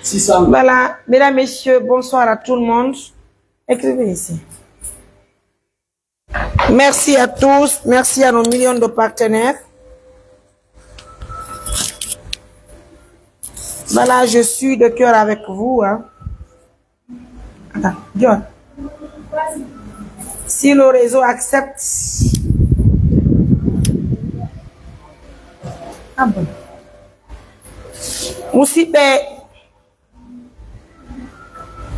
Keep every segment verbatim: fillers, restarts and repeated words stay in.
Voilà, mesdames, messieurs, bonsoir à tout le monde. Écrivez ici. Merci à tous, merci à nos millions de partenaires. Voilà, je suis de cœur avec vous, hein. Attends, John. Si le réseau accepte. Ah bon. Musidɓe,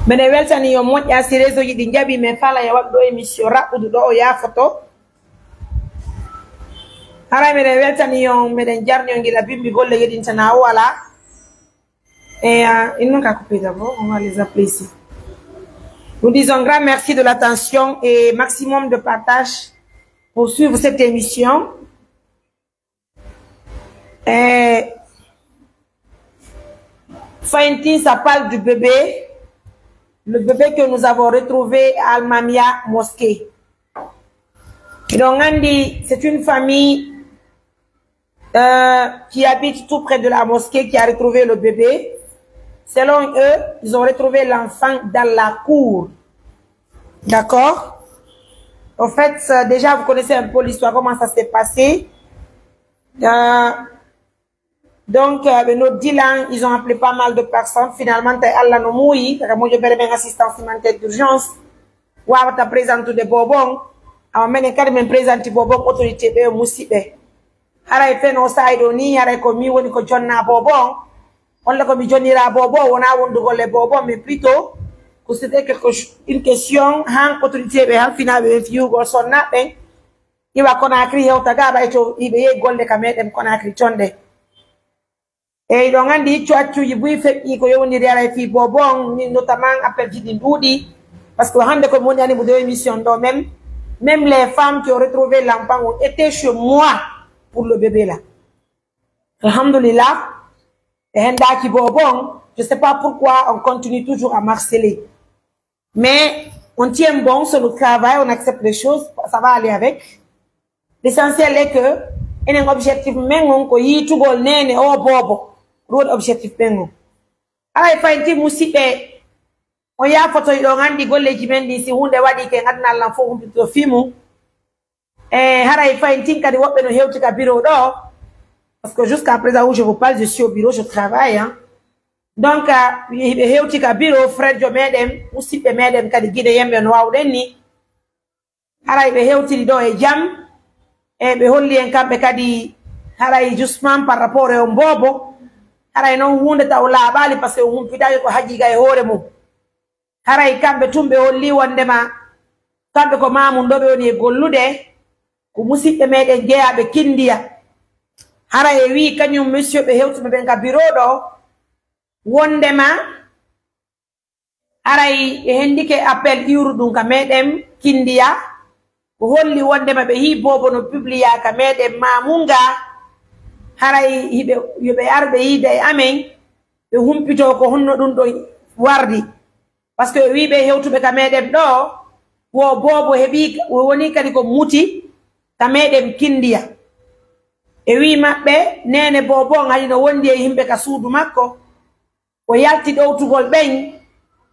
miɗen weltanii on moƴƴa si réseau ji ɗi jaɓi, mais fala ya waɗu ɗo émission raɓɓudu ɗo o yaafoto. Haray miɗen weltanii on, miɗen jarni on gila bimbi golle yeɗintana o wala. Et euh, ils n'ont qu'à couper d'abord, on va les appeler ici. Nous disons grand merci de l'attention et maximum de partage pour suivre cette émission. Et Faintin, ça parle du bébé, le bébé que nous avons retrouvé à Almamia Mosquée. Et donc, on dit, c'est une famille euh, qui habite tout près de la mosquée qui a retrouvé le bébé. Selon eux, ils ont retrouvé l'enfant dans la cour. D'accord? Au fait, euh, déjà, vous connaissez un peu l'histoire, comment ça s'est passé. Euh, donc, euh, ben, nos dix là, ils ont appelé pas mal de personnes. Finalement, t'as Allah no mouyi, t'as mon jobere ben assistance humanitaire d'urgence. Wawata présenter de bobon. Awa menen kadi men présenter bobon autorité ɓe musiɓɓe. Haray feno saa'i ɗo ni, haray ko mi woni ko jonna boobo on. Walla ko mi jonnira boobo on, wonaa wondugol e boobo on, mais plutôt ko c'était quelque ch-, une question han autorité ɓe han finaaɓe ɓen fiyugol sonna ɓen. Iwa Conakry hewta ga ɓay to iɓe yehi golle ka meɗen Conakry conde. Eyyi, ɗon anndi hiccu accuuji buy feƴƴi ko yowndiri aray fii boobo on, min notamment appel ji ɗi nduuɗi. Parce que hannde ko mi woni ani mo de émission ɗo, même, même les femmes qui ont retrouvé l'enfant ont été chez moi pour le bébé là. Alhamdulillah. E henndaaki boobo on, je sais pas pourquoi on continue toujours à marceler. Mais on tient bon sur le travail, on accepte les choses, ça va aller avec. L'essentiel est que enen objectif men on ko yiitugol neene o boobo. Ɗum woni objectif men on. Aray fayti musiɓɓe, on yaafoto ɗon anndi golleeji men ɗin, si huunde waɗi ke ngadnal lan fof humpito fii mum. E haray fayti kadi woɓɓe no hewti ka bureau ɗo. Parce que jusqu'à présent où je vous parle, je suis au bureau, je travaille, hein. Donc, ah, hiɓe hewti ka bureau, frère jo meɗen, musiɓɓe meɗen kadi Guinéen ɓe no wawɗen ni. Haray ɓe hewtiri ɗo e jam, e ɓe holli en kamɓe kadi, haray justement par rapport e on boobo, haray non huunde taw laaɓaali, parce que o humpitaaki ko haqiiqa e hoore mum. Haray kamɓe tun ɓe holli wondema kamɓe ko Maamun ɗo ɓe woni e gollude, ko musiɓɓe meɗen jeyaaɓe Kindiya. Haray e wi'i kañum monsieur ɓe hewtuɓe ɓen ka bureau ɗo, wondema haray ɓe hendike appel iwruɗun ka meɗen Kindiya, ko holli wondema ɓe hii boobo no publia ka meɗen Maamun ga, haray hiɓe, yo ɓe ar ɓe yiida e amen, ɓe humpitoo ko honno ɗun ɗon wardi. Parce que ɓe wi'i ɓe hewtuɓe ka meɗen ɗo, wo boobo heɓi, wo woni kadi ko muti ka meɗen Kindiya. E wi'i maɓɓe, neene boobo on hari no wondi e yimɓe ka suudu makko. O yalti ɗowtugol ɓen,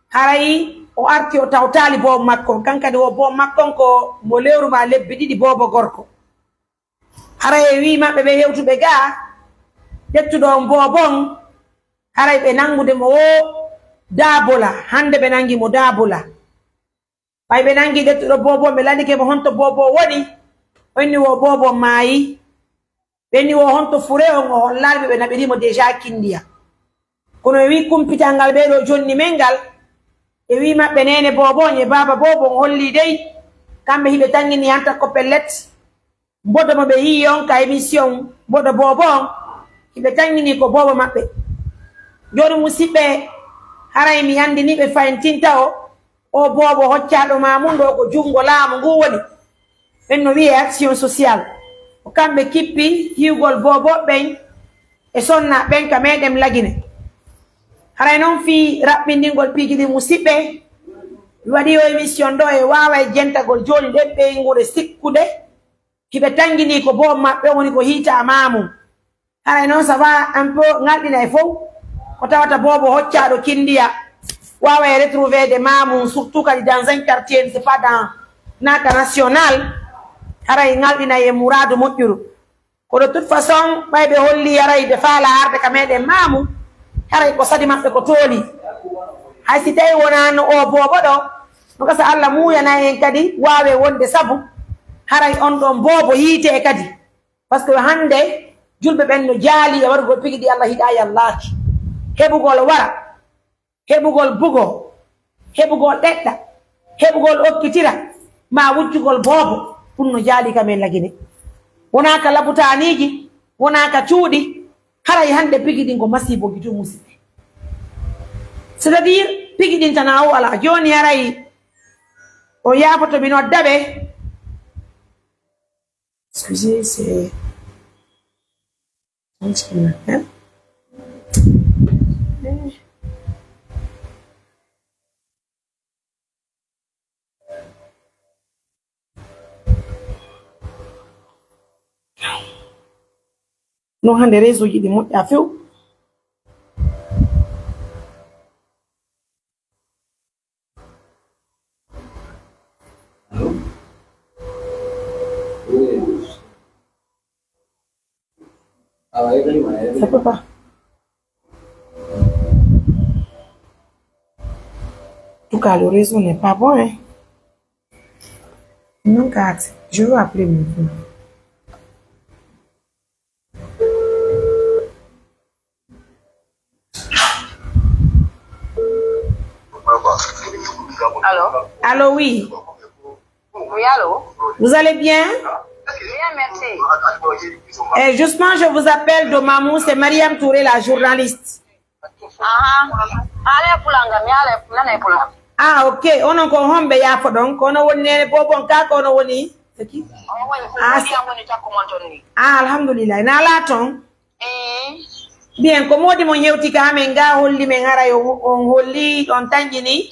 haray o arti o tawtaali boobo makko on. Kankadi wo boobo makko on ko mo lewru maa lebbi ɗiɗi boobo gorko. Haray e wi'i maɓɓe ɓe hewtuɓe gaa, ƴettuɗo on boobo on, haray ɓe nangude mo wo Daabola, hande ɓe nangi mo Daabola. Ɓay ɓe nangi ƴettuɗo boobo on, ɓe lanike mo honto boobo on woni, o inni wo boobo on maayi. Ɓe ni wo honto fure on o hollaali ɓe, ɓe naɓiri mo déjà Kindiya. Kono e wi'i kumpital ngal ɓee ɗoo jonni men ngal, e wi'i maɓɓe neene boobo on e baaba boobo on holli dey, kamɓe hiɓe tangini hanta ko pellet. Mboɗo mo ɓe yi'i on ka émission, mboɗo boobo on, hiɓe tangini ko boobo maɓɓe. Jooni musiɓɓe, haray mi anndini ɓe fayin tinta o, o boobo hoccaaɗo Maamun ɗo ko junngo laamu ngu woni. Ɓen no wi'ee action sociale. Ko kamɓe kippi hiwgol boobo ɓen e sonna ɓen ka meɗen Lagine. Haray non fii raɓɓindingol piiji ɗin musiɓɓe, mi waɗi o émission ɗo e waawa e jentagol jooni ɗen ɓeynguure sikkude, hiɓe tangini ko boobo maɓɓe woni ko hiita Maamun. Haray non ça va un peu ngalɗina e fow. Ko tawata boobo hoccaaɗo kindiya waaway retrouveede maamum, surtout kadi dans un quartier, c'est pas dans naka national, haray ŋalɗinay e muraadu moƴƴuru. Ko de toute façon, ɓay ɓe holli haray ɓe faala arde ka meɗen maamum, haray ko sadi maɓɓe ko tooli. Hay si tawi wonaano o boobo ɗo, no gasa Alla muuyana en kadi waawe wonde sabu haray on ɗon boobo yiite kadi. Parce que hannde, julɓe ɓen no jaali e waɗugol pigi ɗi Alla hiɗaa yallaaki. Heɓugol wara, heɓugol bugo, heɓugol ɗeɗɗa, heɓugol okkitira, maa wujjugol boobo, ɗum no jaali ka men Lagine. Wonaa ka labutaaniiji, wonaa ka cuuɗi, haray hannde pigi ɗin ko masiibo gito musiɓɓe. C'est-à-dire, pigi ɗin tanaa o alaa. Jooni haray o yaafoto mi nodda ɓe. Excusez, c'est un petit matin. No hannde réseau ji ɗi moƴƴa few. Ça peut pas. En tout cas, le réseau n'est pas bon, hein. Non, Kat, je veux appeler mon frère. Allô? Allô, oui. Oui, allô? Vous allez bien? Bien, merci. Eh, justement, je vous appelle de Mamou, c'est Mariam Touré, la journaliste. Aha. Ala e pulanga, mi ala e nana e pulanga. Ah, ok. Onon ko homɓe yaafo ɗon? Ko ono woni nene bobon ka, ko ono woni? C'est qui? On woni ko Ah, woni am woni takko mon ton ni. Ah, alhamdulillah. Na ala ton? Eh. Bien, ko modi mo yewti ka amen ga holli men haray on, on holli ɗon tanƴini.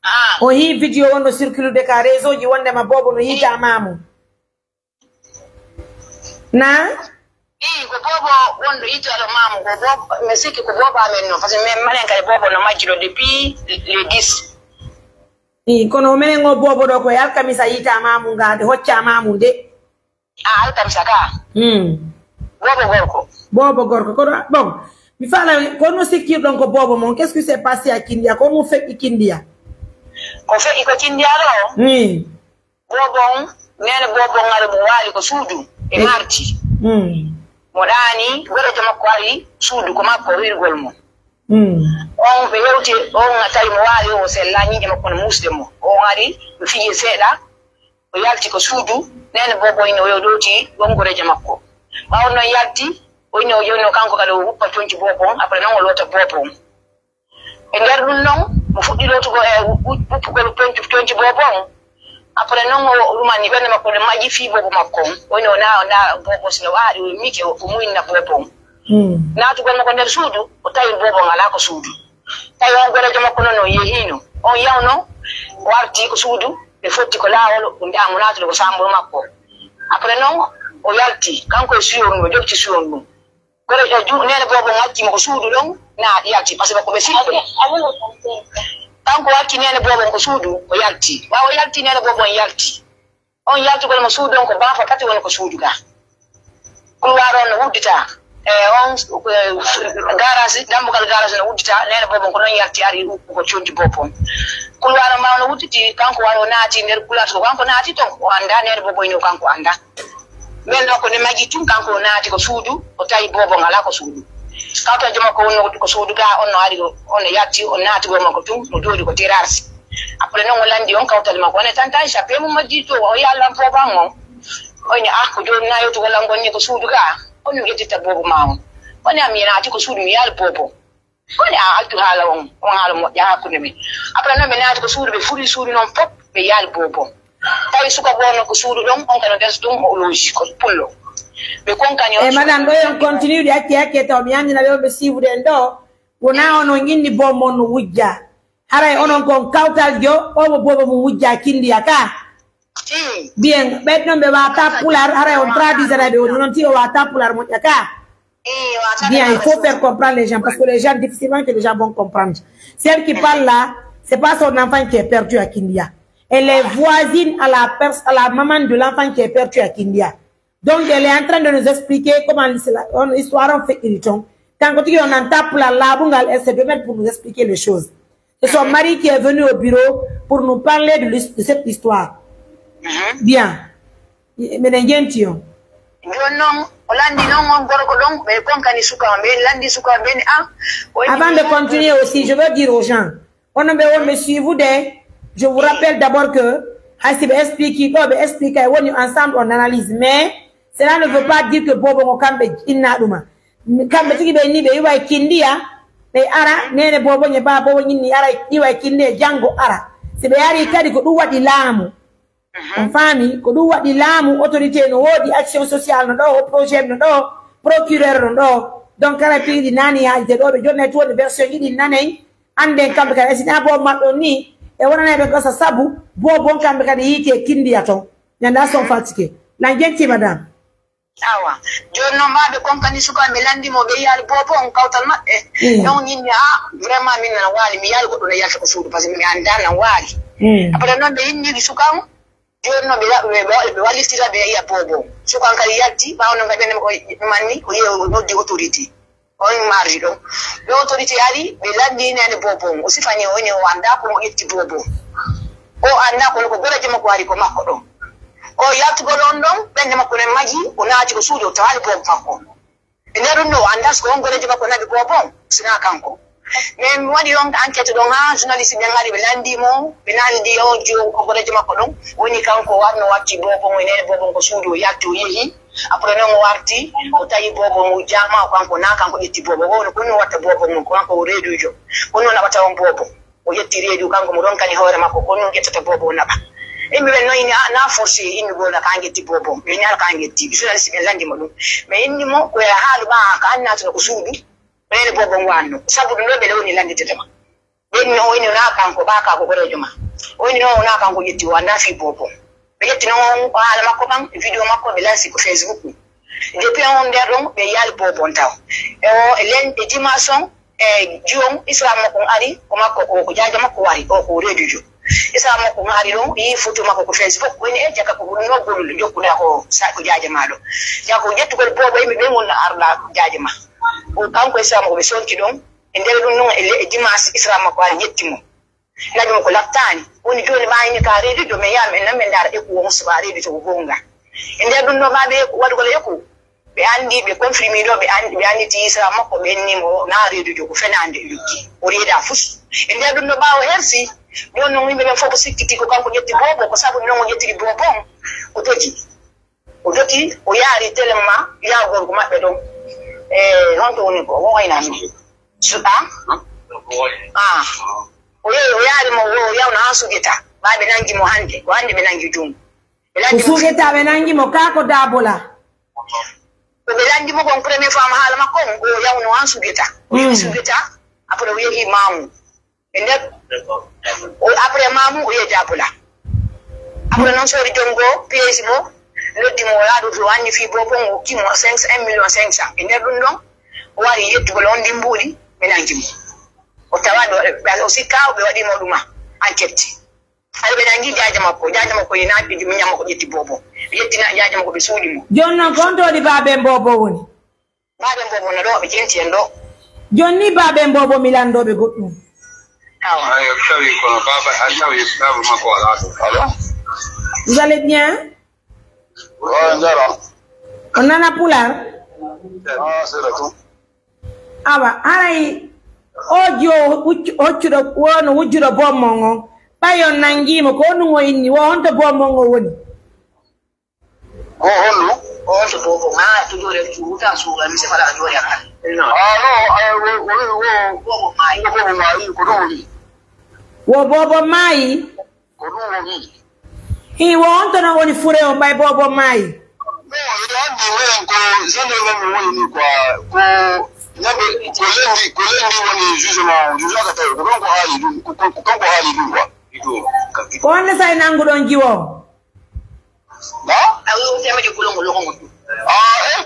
Ah. O hii vidéo on no circulude ka réseau ji wondema boobo no yiita mamu. Na? Ii, ko boobo wonɗo yiitoɗo maamu ko boobo, mi sikki ko boobo amen non, parce que min minen kadi boobo no majjuɗo depuis le dix. Ii, kono menen o boobo ɗo ko e alkamisa yiita mamu nga nde hocca mamu nde. Ah, alkamisa ka. Hmm. Boobo gorko. Boobo gorko kono bon. Mi fala kono sikkirɗon ko boobo mon, qu'est-ce qui s'est passé à Kindia? Ko mo feƴƴi Kindia? Ko feƴƴi ko Kindia ɗo. Hmm. Boobo on, neene boobo on ari mo waali ko suudu e Eh. mardi. Hmm. Mo ɗaani, goreejo makko ari suudu ko makko wirgol mo. Hmm. On ɓe yewti, on tawi mo waali o sella, ñiiƴe makko no muusde mo. On ari, ɓe fiyi seeɗa, o yalti ko suudu, neene boobo ino o yewti on goreejo makko. Ɓaawo non yalti, o ino o yewno kanko kadi o wuppa conci boobo on, après non o loota boobo on. E nder ɗum non, mo fuɗɗi lootugol e wu-, wu-, wuppugol conci, conci boobo on. Après non o rumani ɓernde makko nde maƴi fii boobo makko on. O ino o na, o na boobo sino waaɗi, o miike, o, o muynna boobo on. Hmm. Naatugol makko nder suudu, o tawi boobo on alaa ko suudu. Tawi on goreejo makko non o yehiino. On yawno, o arti ko suudu, ɓe fotti ko laawol, o wi'a mo naatude ko saamburu makko. Après non, o yalti, kanko e suyon ɗum, o jokki suyon ɗum. Goreejo ju-, neene boobo on acci mo ko suudu ɗon, na yalti, parce que ko ɓe sikkuɓe. Kanko o acci neene boobo on ko suudu, o yalti. Ɓaawo o yalti, neene boobo on yalti. On yaltugol mo suudu on ko baafa tati woni ko suudu ga. Couloir on no wuddita. E on, eh, garage, dambugal garage no wuddita, neene boobo on ko non yalti ari ko conci boobo on. Couloir on ɓaawo no wudditi, kanko wari o naati nder couloir, so kanko naati ton, o annda, neene boobo ino kanko annda. Men non ko nde majji tun, kanko o naati ko suudu, o tawi boobo on alaa ko suudu. Kawtal joom makko wonno ko suudu ga, on no ari, on no yalti, on naati wonmo ko tun, no jooɗi ko terrasse. Après non o landi on kawtal makko, on e tanta Aisha, be mo majji to, o yallan boobo an on. O ni, "Ah, ko jooni na yewtu ko langon ni ko suudu ga, on mi yettitta boobo ma on." O ni, "Am yenaati ko suudu mi yaal boobo." Ko ni a accu haala on, on haala moƴƴa hakkunde men. Après non ɓe naati ko suudu, ɓe furi suudu non fof, ɓe yaali boobo. Tawi suka goo non ko suudu ɗon, on kadi o nder ɗum o looji ko pullo. Ɓe konkani on. E madame ɗo on continue ɗi acce acce taw mi anndina ɓe on ɓe siibude en ɗo. Wona on on inni boobo mon no wujja. Haray onon kon kawtal jo, omo boobo mo wujja kindiya ka. Mm. Bien, ɓen ɗon ɓe wata pular, haray on traduisana ɓe woni non ti o wata pular moƴƴa ka. Bien, il faut faire comprendre les gens parce que les gens, difficilement que les gens vont comprendre. Celle qui parle là, c'est pas son enfant qui est perdu à Kindia. Elle est voisine à la pers- à la maman de l'enfant qui est perdu à Kindia. Donc, elle est en train de nous expliquer comment l'histoire, on, histoire on fait irritant. Quand on dit on entend pour la labungal, elle se permet pour nous expliquer les choses. C'est son mari qui est venu au bureau pour nous parler de, l'his- de cette histoire. Bien. Miɗen jenti on. Jooni non, o lanndi non on gorko ɗon, ɓe konkani suka on, ɓe lanndi suka on, ɓe ni, ah, o inni Avant de continuer aussi, je veux dire aux gens, onon ɓe wonɓe suivre de, je vous rappelle d'abord que hay si ɓe explique ɗo, ɓe explique ay woni ensemble on analyse, mais cela ne veut pas dire que bobo ngo kamɓe inna ɗuma. Kamɓe tigi ɓe ni ɓe iwa e Kindiya, ɓe ara, nene bobo nye ba bobo nyinni ara, iwa e Kindiya jango ara. Si ɓe ari kadi ko ɗum waɗi laamu. On faami? Ko ɗum waɗi laamu, autorité no woodi, action sociale no ɗo, projet no ɗo, procureur no ɗo. Donc, kala piiɗi nani yaajde ɗo, ɓe jonnay toon version ɗiɗi nanay. Annden kamɓe kadi, si na bobo maɓɓe on ni, e wonanay ɓe kosa sabu, bobo on kamɓe kadi yiite Kindiya ton. Ñanda son fatigué. Lan jenti, madame. Awa. Jooni non, maa ɓe konkani suka, mi lanndi mo, ɓe yiyaali bobo on kawtal maɓɓe. Mm. Ɗon yimɓe, ah, vraiment, min nana waali, mi yiyaali goɗɗo no yalta ko suudu, parce que mi anndaa nan waali. Mm. Après non, ɓe inniri suka on, jooni non, ɓe wa-, ɓe, ɓe, ɓe wallitira, ɓe yiya bobo on. Suka on kadi yalti, ɓaawo non kadi ɓe nemi ko ɗumanni, o yehi, o noddi autorité. On mardi ɗon. Ɓe autorité ari, ɓe lanndi nene bobo on. O sifani, o woni, o anndaa kono o ƴetti bobo on. O anndaa kono ko goreejo makko ari ko makko ɗon. O yaltugol on ɗon, ɓernde makko nen maji, o naati ko suudu, o tawaali bobo makko. E nder ɗum ɗo, o anndaa so ko on goreejo makko naɓi bobo on, sinaa kanko. Mais mi waɗi on enquête ɗon, haa journaliste ɓen ari, ɓe lanndi mo, ɓe lanndi o jo-, o goreejo makko ɗon. Woni kanko warno watti bobo on, e nene bobo on ko suudu, o yalti, o yehi. Après non, o warti, o tawi bobo on, o jaama, o kanko, na kanko ƴetti bobo on. Kono o watta bobo on, ko kanko o reedujo. Kono o naɓata on bobo. O ƴetti reedu, kanko mo ronkani hoore makko, kono o ƴettata bobo o naɓa. Yimɓe ɓen non ini, ah, na forcé, yimɓe goo na ka ƴetti bobo on. Ɓe ñaal ka ƴetti, journaliste ɓen lanndi mo ɗum. Mais inni mo, ko e haalu ɓa, ka annatano ko suudu, ɓe nene bobo on wanno. Sabu ɗum ɗo ɓe lewni lannditede ma. Ɓen no o inni wonaa kanko, ɓaa kaa ko horeejo maa. O inni non wonaa kanko ƴetti, o anndaa fii bobo on. Ɓe ƴetti non haala makko kan, e video makko, ɓe lansi ko Facebook. Depuis on nder ɗon, ɓe yaali bobo on taw. E o, e len, e dimanche on, e jiwon, islam makko on ari, ko makko ko, ko jaaja makko wari, o ko reedujo. Islam makko on ari ɗon, yii photo makko ko Facebook, woni e jaka ko ɗum no gollude, jokkuɗaa ko sa-, ko jaaja maa ɗo. Jaka ko ƴettugol bobo, yimɓe ɓen wonno arɗa jaaja maa. O kanko islam ko ɓe sonki ɗon, E nder ɗum non, e le-, e dimanche, islam makko ari ƴetti mo. Naɓi mo ko lattaani. Woni jooni maa ini ka reedujo, men yaha men nan men ndaara eku on, so ka reedujo ko goonga. E nder ɗum ɗo maa ɓe eku, waɗugol eku, ɓe anndi, ɓe confirmi ɗo, ɓe anndi, ɓe annditi islam makko, ɓe inni mo na reedujo, ko fenaande e luggi. O reeda fus. E nder ɗum ɗo ɓaawo hersi, ɗon non yimɓe ɓen fof ko sikkiti ko kanko ƴetti bobo, ko sabu non o ƴettiri bobo on, o dogi. O dogi, o yaari telen ma, yaha gorko maɓɓe ɗon. E, honto woni ko? Wo wayna min. Su-, a? A. O yehi, o yaari mo, o yawno haa Sugeta. Ɓaa ɓe nangi mo hannde. Ko hannde ɓe nangi ɗum. Ɓe Ko lanndi mo Sugeta ɓe nangi mo, kaa ko Dabola? Ko ɓe lanndi mo kon première fois mo haala makko on, o yawno haa Sugeta. O yehi Mm. Sugeta, après o yehi Maamu. E nder, o, après Maamu, o yehi Dabola. Après non, Sori Jongo, piège mo, noddi mo, o yaadu to, o anni fii bobo, o hokki mo cinq cents, un million cinq cents. E nder ɗum ɗon, o wari yettugol on ndin mbuuɗi, ɓe nangi mo. O tawa ɗo, ɓe, o sikka, ɓe waɗi mo ɗuma, enquête. Hay ɓe nangi jaaja makko, jaaja makko e naati, ɓe miñan makko ƴetti bobo. Ɓe ƴetti na-, jaaja makko, ɓe suuɗi mo. Jooni non, ko honto waɗi baaben bobo woni? Baaben bobo no ɗo, ɓe jenti en ɗo. Jooni ni baaben bobo mi lanndooɓe goɗɗum. Awa. Ayo, tawi kono baaba, a tawi baaba makko alaa ɗo. Allo? Vous allez bien? Wa, njara. On nana Pulaar? Ah, c'est là tout. Awa, haray o jo huccu-, hoccuɗo, wono wujjuɗo bobo mon on. Ɓay on nangii mo, ko honɗum o inni? Wo honto bobo mon on woni? Ko honɗum? On to bobo ma, toujours e wuta suuga, mi se fala ka jooɗi akal. Ah, non, eh, wo, wo, wo, bobo maayi. Wo bobo maayi, ko ɗum woni. Wo bobo maayi? Ko ɗum woni. Hi, wo on to non woni fure on ɓay bobo maayi? Non, eɗen anndi minen ko gendarme men woni ni quoi. Ko ñande, ko lundi, ko lundi woni jugement o. Jugement ka tawi, ko ɗon ko haali ɗum, ko, ko, ko ɗon ko haali ɗum quoi. Ko honde say nanguɗon jiwo? Ba? A wi o tema je kulon ko lokon ko. Ah, eh?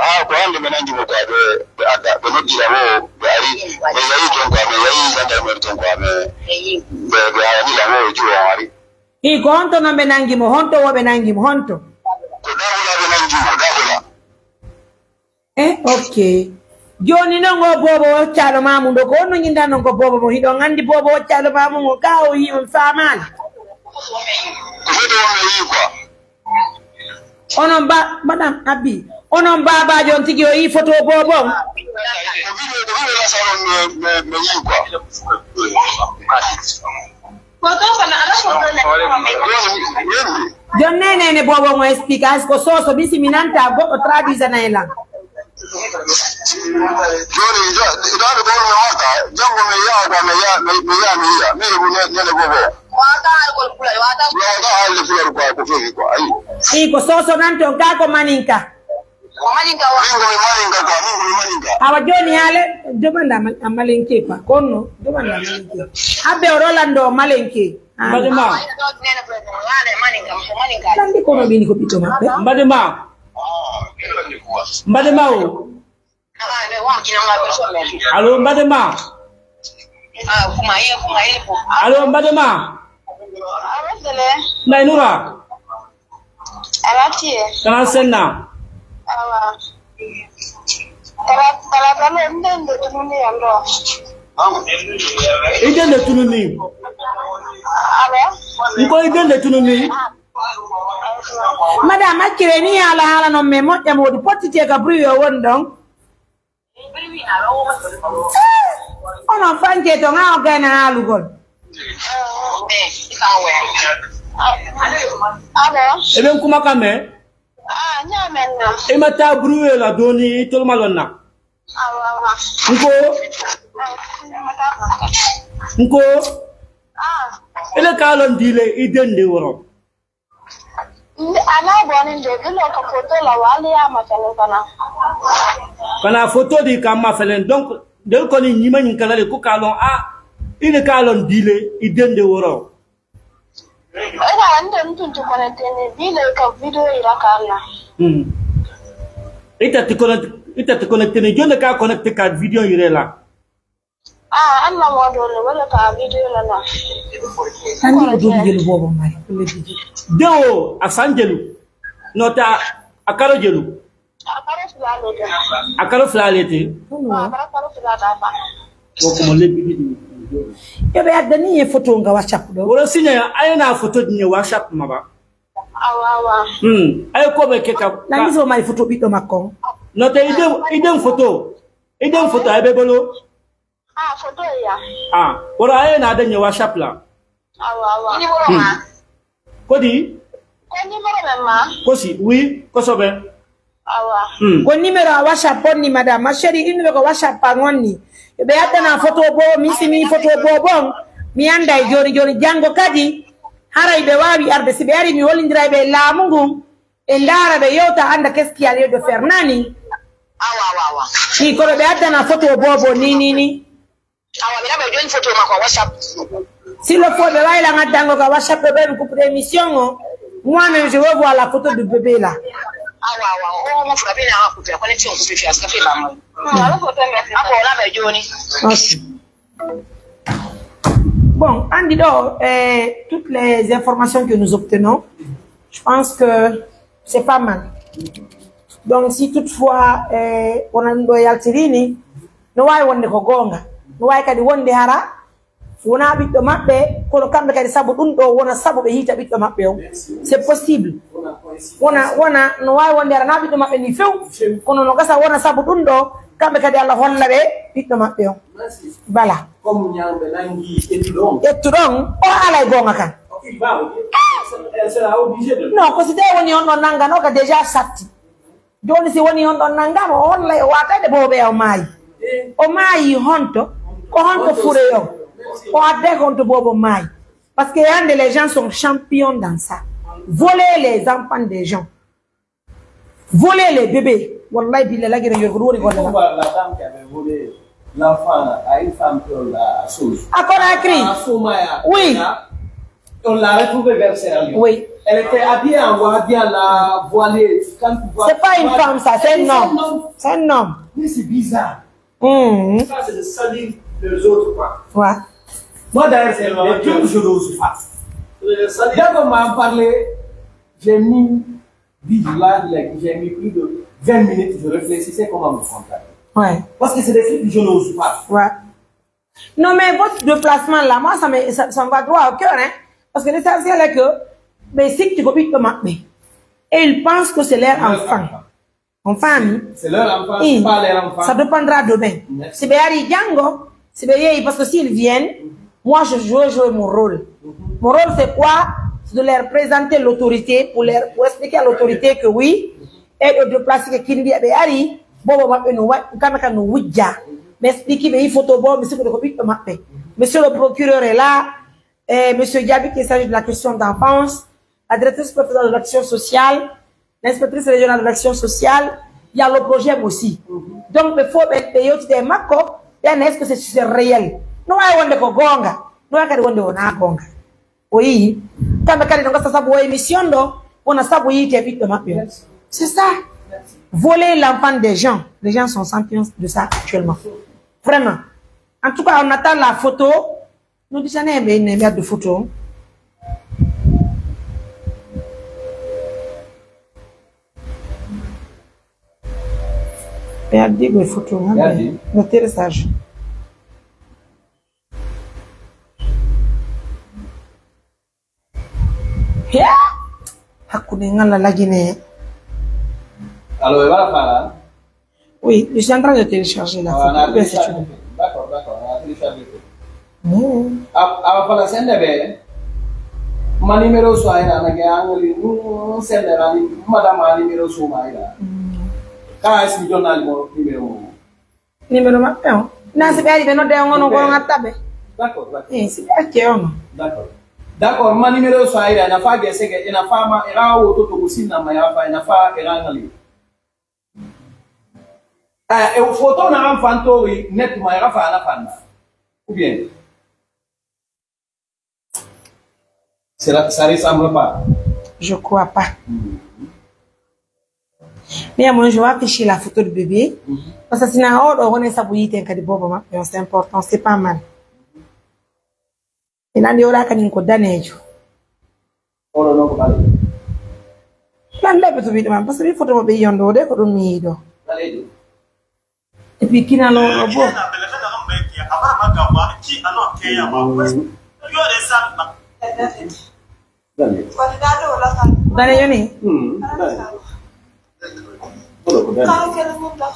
haa ko hannde ɓe nangi mo, quoi, ɓe, ɓe adda, ɓe noddi lan o, ɓe ari, ɓe yahi ton, quoi, ɓe yahi gendarmerie ton, quoi, ɓe, ɓe, ɓe aranila mo, o jiwo o ari. Hii, ko honto non ɓe nangi mo? Honto wo ɓe nangi mo? Honto? Ko Dagola ɓe nangi mo, Dagola. Eh, ok. Jooni non, o boobo woccaaɗo maamu ɗo, ko honno ñindan non ko boobo mo? Hiɗon anndi boobo woccaaɗo maamu mo, ka o yi'i on faamaali. Ko foti on mi yi'i quoi. Onon ba-, madame Abi, onon baabaajo on tigi o yi'i foto boobo on? Ko video, ko video la salon mi, mi, mi yi'i quoi. Jon ne nene boobo mo explique, as ko soso, bisi mi nanta goɗɗo traduisana e lan. Joni, ja-, itaade ko mi wata, jango mi yaha, mi yaha, mi, mi yaha, mi yiya. Mi yi'u ne-, nene boobo. Wata haalde fular ko, ko fewi ko, ayi. Ii, ko soso nan ton, ka ko maninka. Ko maninka wa. Min ko mi maninka quoi, min ko mi maninka. Awa joni haale, demanda ma-, a malinke quoi. Kono, demanda malinke. Abbe o Rolando malinke. Ah. Mbaɗe ma. Lande kono ɓini ko ɓiɗɗo maɓɓe. Mbaɗe ma. Mbaɗe ma o. Allo, mbaɗe ma. Allo, mbaɗe ma. Maynura. Alatiye. Kana senna. Awa. Tala, tala, tala, nden de tununi yando. Iden de tununi. Alo? Nko iden de tununi. Madame, accire ni haala haala non, mais moƴƴa modi pottite ka bruit o woni ɗon. Onon fanke to ŋa o gayna haalugol. Alo? Eɓen kuma kame? Ah, ñaamen na. Ima ta bruit la doni tolmalon na. Awa, awa. Nko? Ah, ima ta. Nko? Ah. Ele kalon dile idende woro. Nde, a naa boni nde, bilo ka foto la wali ya ma kanu kana. Kana foto di kama felen. Donc, del koni ñima ñin kala le ku kalon a, ile kalon dile idende woro. Ina ande mutum ti connecté ne, bilo ka video ira kana. Hmm. Ita ti connect-, ita ti connecté ne, jonde ka connecté ka video ire la. Ah, an na mo dole wala ka video la na. Tan ni ko doni jelu bobo mari, ko lebbi jelu. Dewo, a san jelu. No ta, a karo jelu. A karo fila le te. A karo fila le te. Ah, a karo fila da fa. Ko ko mo lebbi jelu. Yo ɓe adda ni e photo nga WhatsApp ɗo. Wala sinya, ayana photo ni WhatsApp ma ba. Awa, awa. Hmm. Ay ko ɓe ke ka, ka. Nandi so mari photo ɓiɗɗo makko on. No te idem, idem photo. Idem photo ay ɓe bolo. Ah, photo ya. Ah, wala ay na danye WhatsApp la. Awa, awa. Ni bolo ma. Kodi? Ko numéro men ma? Kosi, oui, kosobe. Awa. Hmm. Ko numéro a WhatsApp on ni, madame. Ma chérie, innuɓe ko WhatsApp an on ni. Ɓe addana photo bo, mi si mi photo bo bon. Mi anda e joni joni, jango kadi. Haray ɓe waawi arde, si ɓe ari mi hollindiray ɓe e laamu ngun. Ɓe ndaara ɓe yewta anda qu'est-ce qu'il y a lieu de faire nani. Awa, awa, awa. Ni kono ɓe addana photo bo bon ni, ni, ni. Awa, mi naɓa joni photo makko WhatsApp. S'il le faut, ɓe wayla ngaddango ka WhatsApp ɓe ɓen coupe d'émission o. Moi-même, je veux voir la photo du bébé là. Awa, awa, o mo fura bina wa coupe, connexion coupe fi aska fi ba mo. Awa, photo mi. Awa, o naɓa joni. Ok. Bon, andi ɗo, eh, toutes les informations que nous obtenons, je pense que c'est pas mal. Donc, si toutefois, eh, wonan ɗo yaltirini, no waawi wonde ko goonga. No waawi kadi wonde hara wonaa ɓiɗɗo maɓɓe, kono kamɓe kadi sabu ɗum ɗo wona sabu ɓe hiita ɓiɗɗo maɓɓe on. C'est possible. Wona, wona, no waawi wonde hara naa ɓiɗɗo maɓɓe ni few, kono no gasa wona sabu ɗum ɗo, kamɓe kadi Allah holla ɓe ɓiɗɗo maɓɓe on. Voilà. Comme ñaamɓe nangi ƴettuɗo on. Ƴettuɗo on, o alay goonga kan. Ok, baawo. C'est, c'est obligé de. Non, ko si tawi woni on ɗon nanngano ka déjà satti. Jooni si woni on ɗon nanngaama, o hollay o waatayde boobo ɓe o maayi. O maayi honto? Ko honto fure o? O adday ko honto boobo maayi? Parce que hande, les gens sont champions dans ça. Voler les enfants des gens. Voler les bébés. Wallahi billahi, lagine yorgo ɗum woni golle. Pourquoi la dame qui avait volé l'enfant à une femme qu'on l'a sauvé? À Conakry. À Soumaya. Oui. On l'a retrouvée vers ses lieux. Oui. Elle était habillée en wahabi, elle a voilé. Quand tu vois, c'est pas une femme, ça, c'est un homme. C'est un homme. Mais c'est bizarre. Mhm. Ça, c'est de salir les autres, quoi. Ouais. Moi, d'ailleurs, c'est les trucs que je n'ose pas. D'accord, on m'a parlé, j'ai mis, billahi, j'ai mis plus de vingt minutes, je réfléchissais comment me contacter. Ouais. Parce que c'est des trucs que je n'ose pas. Ouais. Non, mais votre déplacement là, moi, ça me, ça, ça me va droit au cœur, hein. Parce que l'essentiel est que, mais c'est que tu copies comme. Et ils pensent que c'est leur enfant. On famille. C'est leur enfant, c'est pas leur enfant. Ça dépendra demain. Merci. Si ɓe ari janngo, si ɓe yehi, parce que s'ils viennent, moi, je, je vais jouer mon rôle. Mon rôle, c'est quoi? C'est de leur présenter l'autorité, pour leur, pour expliquer à l'autorité que oui, et de déplacer que Kindi ɓe ari, boobo maɓɓe no wa-, kamɓe kam no wujja. Mais expliquer ɓe photo boobo, mais c'est que ko ɓiɗɗo maɓɓe. Monsieur le procureur est là, et monsieur Diaby, qu'il s'agit de la question d'enfance, la directrice préfectorale de l'action sociale, l'inspectrice régionale de l'action sociale, il y a le projet aussi. Donc, il faut ɓe, ɓe yewtida e makko, ɓe annda est-ce que c'est, c'est réel. No waawi wonde ko goonga, no waawi kadi wonde wonaa goonga. O yi'i. Kamɓe kadi no gasa sabu o émission ɗo, wona sabu yiite ɓiɗɗo maɓɓe o. C'est ça. Voler l'enfant des gens. Les gens sont champions de ça actuellement. Vraiment. En tout cas, on attend la photo. No disane ɓe inne ɓe addu photo. Ɓe addi ɓe photo, ha ɓe addi? No télécharge. Hiya! Hakkunde ngala lagine. Alors, ɓe waɗa fala? Oui, je suis en train de télécharger la photo. Ah, on a téléchargé. D'accord, d'accord, on a téléchargé. Mm. A, a fala sende ɓe. Ma numéro so ayra na ga angali nu sende na ni madame a numéro so ma ayra. Mm. Ka si jonna mo numéro mo. Numéro maɓɓe on. Na si ɓe ari ɓe nodde on ono ko on atta ɓe. D'accord, d'accord. Eh, si ɓe acce on. D'accord. D'accord, ma numéro so ayra na fa ge sege ina fa ma era wo to to sinna ma ya fa ina fa era ngali. Eh, e photo na an fantori net ma era fa na fanna. Ou bien? Cela, ça ressemble pas. Je crois pas. Mhm. Mais moi, je vais afficher la photo de bébé. Mhm. Parce que sinon, oh, on est ça pour y tenir des bobos, hein. C'est important, c'est pas mal. Ina andi oɗa kañum ko daneejo. Oɗo noon ko ɓaleejo. Lan leɓɓe to wiide man, parce que mi foto mo ɓe yiyon ɗo, de ko ɗum mi yiɗo. Ɓaleejo. Et puis kinal oɗo bo. Daneejo. Daneejo. Daneejo ni? Hmm, daneejo. Oɗo ko daneejo.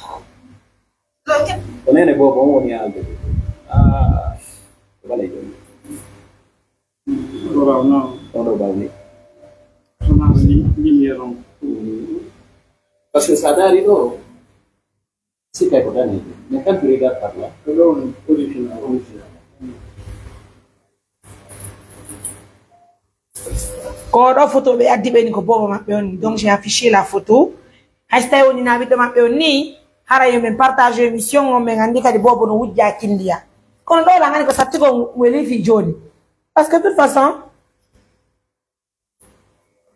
Ko neene boobo on woni haalde. Ah, ko ɓaleejo. Oɗo ɓaw, non. Oɗo ɓaw ni. Sono si lumière on. Parce que sa daari ɗo, sikkay ko daneejo. Mais quand tu regardes par là, ko ɗo on original, original. Ko ɗo photo ɓe addi ɓe ni ko boobo maɓɓe on. Donc j'ai affiché la photo. Hay so tawi woni na ɓiɗɗo maɓɓe on ni, hara yo men partage émission on, men anndi kadi boobo no wujja kindiya. Kono ɗo lan anndi ko satti ko weli fi jooni. Parce que de toute façon,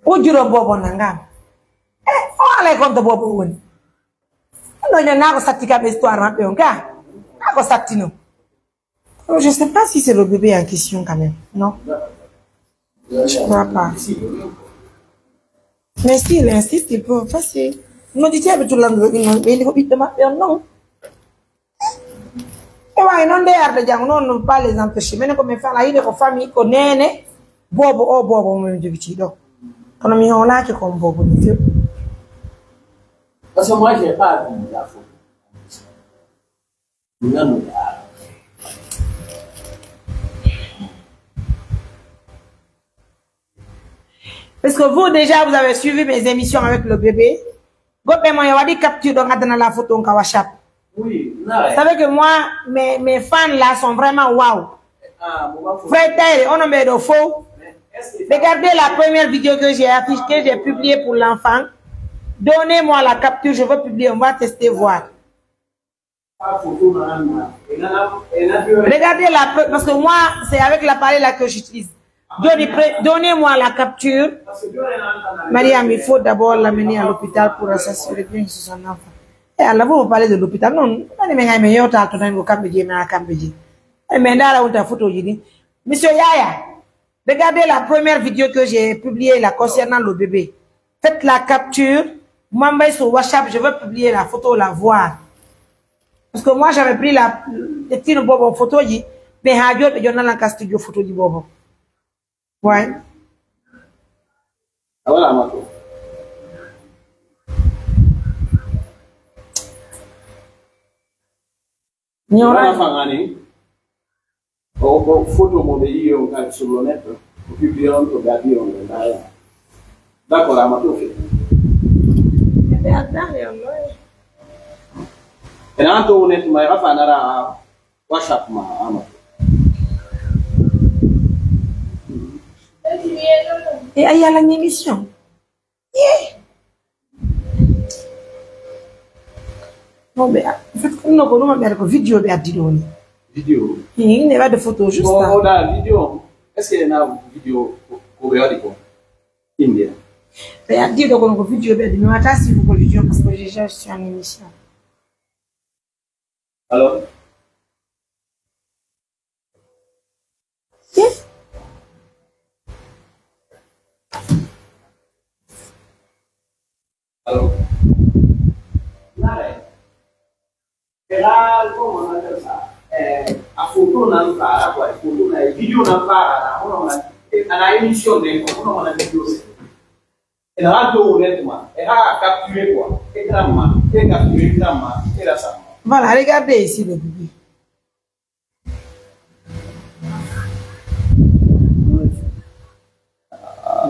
wujjuro boobo nangam. Eh, o alay konto boobo woni. Ɗo ñon na ko satti kam histoire maɓɓe on ka. Na ko satti non. Oh, je sais pas si c'est le bébé en question quand même. Non. Je crois pas. Mais s'il insiste, il peut passer. No di teɓe to landuɗo ɗin non, ɓe ko ɓiɗɗo maɓɓe on non. E wawi non de arde jang non, non pas les empêcher. Menen ko min fala yiɗe ko famille, ko nene, boobo o, boobo mo min jogiti ɗo. Kono mi hoolaki kon boobo ni few. Parce que moi, j'ai pas vu la photo. Parce que vous, déjà, vous avez suivi mes émissions avec le bébé. Goɗɗo mo yo waɗi capture ɗo ngaddana la photo on ka WhatsApp. Oui, nice. Vous savez que moi, mes, mes fans là sont vraiment waouh. Frère Taïre, on a mis de faux. Regardez la première vidéo que j'ai affichée, que j'ai publiée pour l'enfant. Donnez-moi la capture, je veux publier, on va tester voir. Regardez la pre-, parce que moi, c'est avec l'appareil là que j'utilise. Donnez, pre-, donnez-moi la capture. Mariam, il faut d'abord l'amener à l'hôpital pour s'assurer bien sur son enfant. Eh, Allah, vous, vous parlez de l'hôpital. Non, non, mais, mais, mais, yo, ta, to, nango, kambe je, na, kambe je. Eh, mais, ndara, on t'a photo, je dis. Monsieur Yaya, regardez la première vidéo que j'ai publiée là concernant le bébé. Faites la capture, m'envoyez sur WhatsApp, je vais publier la photo, la voir. Parce que moi, j'avais pris la, le petit bobo photo, mais ha jodi ɓe jonnala ka studio photo ji bobo. Ouais. Ah, voilà, ma foi. Ñora. Wala fangani. O, o photo mo ɓe yi'i on kan sur le net, o publie on, o gadi on, ɓe ndaara. D'accord, ama to fe. Ɓe addaali on, no? Ena an to net, ma rafa nara WhatsApp ma, ama. E ay yala émission. Eh! Non, mais, en fait, comme nous, nous, mais avec vidéo, mais à dire, on. Vidéo. Il n'y a pas de photo, juste. Oh, là. Oh, la vidéo. Est-ce qu'il y a une vidéo qu'on regarde, quoi? India. Mais à dire, donc, on vidéo, mais, mais, attends, s'il vous plaît, vidéo, parce que déjà, je suis en émission. Alors? Alors, là, là, comment on appelle ça? Eh, a photo nan fara, quoi, photo nan, vidéo nan fara, là, on a, à la émission, on a vidéo. Ena haa dow netma, e haa capture quoi, écran ma, e capture écran ma, e la sama. Voilà, regardez ici le bébé.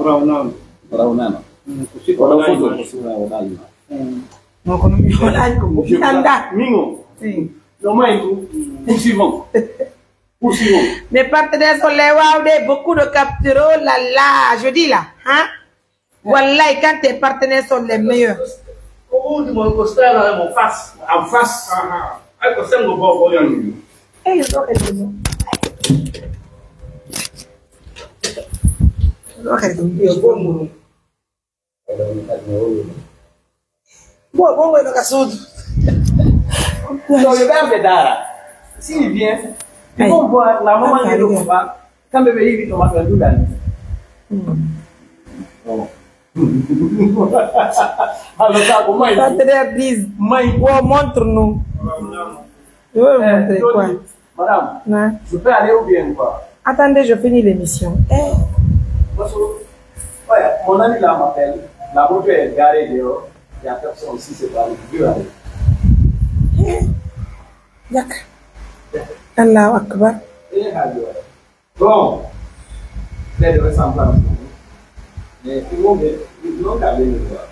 Rawnano. Rawnano. Mm, ko si ko rawnano. Ko si rawnano. Mm. Non, kono mi hoɗaani ko mi anndaa. Mingo. Si. No mai tu. Poursuivons. Poursuivons. Mes partenaires sont les wow, des beaucoup de captures. Oh là là, je dis là, hein? Wallahi, quand tes partenaires sont les meilleurs. Ko wuudi mon ko style mon face. En face. Aha. Ay ko sengo bo ko yon. Eh, yo ɗo kadi ɗum. Ɗo kadi ɗum. Yo bongo. Bo, bongo no ka suudu. So yo ɓe arde daara. S'il vient, ils vont voir la maman et le papa. Kamɓe ɓe yiɗi to maɓɓe nduɗani. Alors ça, ko may. Partenaire dix. May. Wo, montre nous. Je vais vous montrer quoi. Madame, je peux aller ou bien quoi? Attendez, je finis l'émission. Eh. Parce que, ouais, mon ami là m'appelle. La moto est garée dehors. Il y a personne. Si c'est pas lui, je vais aller. Eh. Yak. Allahu Akbar. Eh, ayo. Bon. Belle ressemblance. Mais tout le monde est, non, quand même, quoi.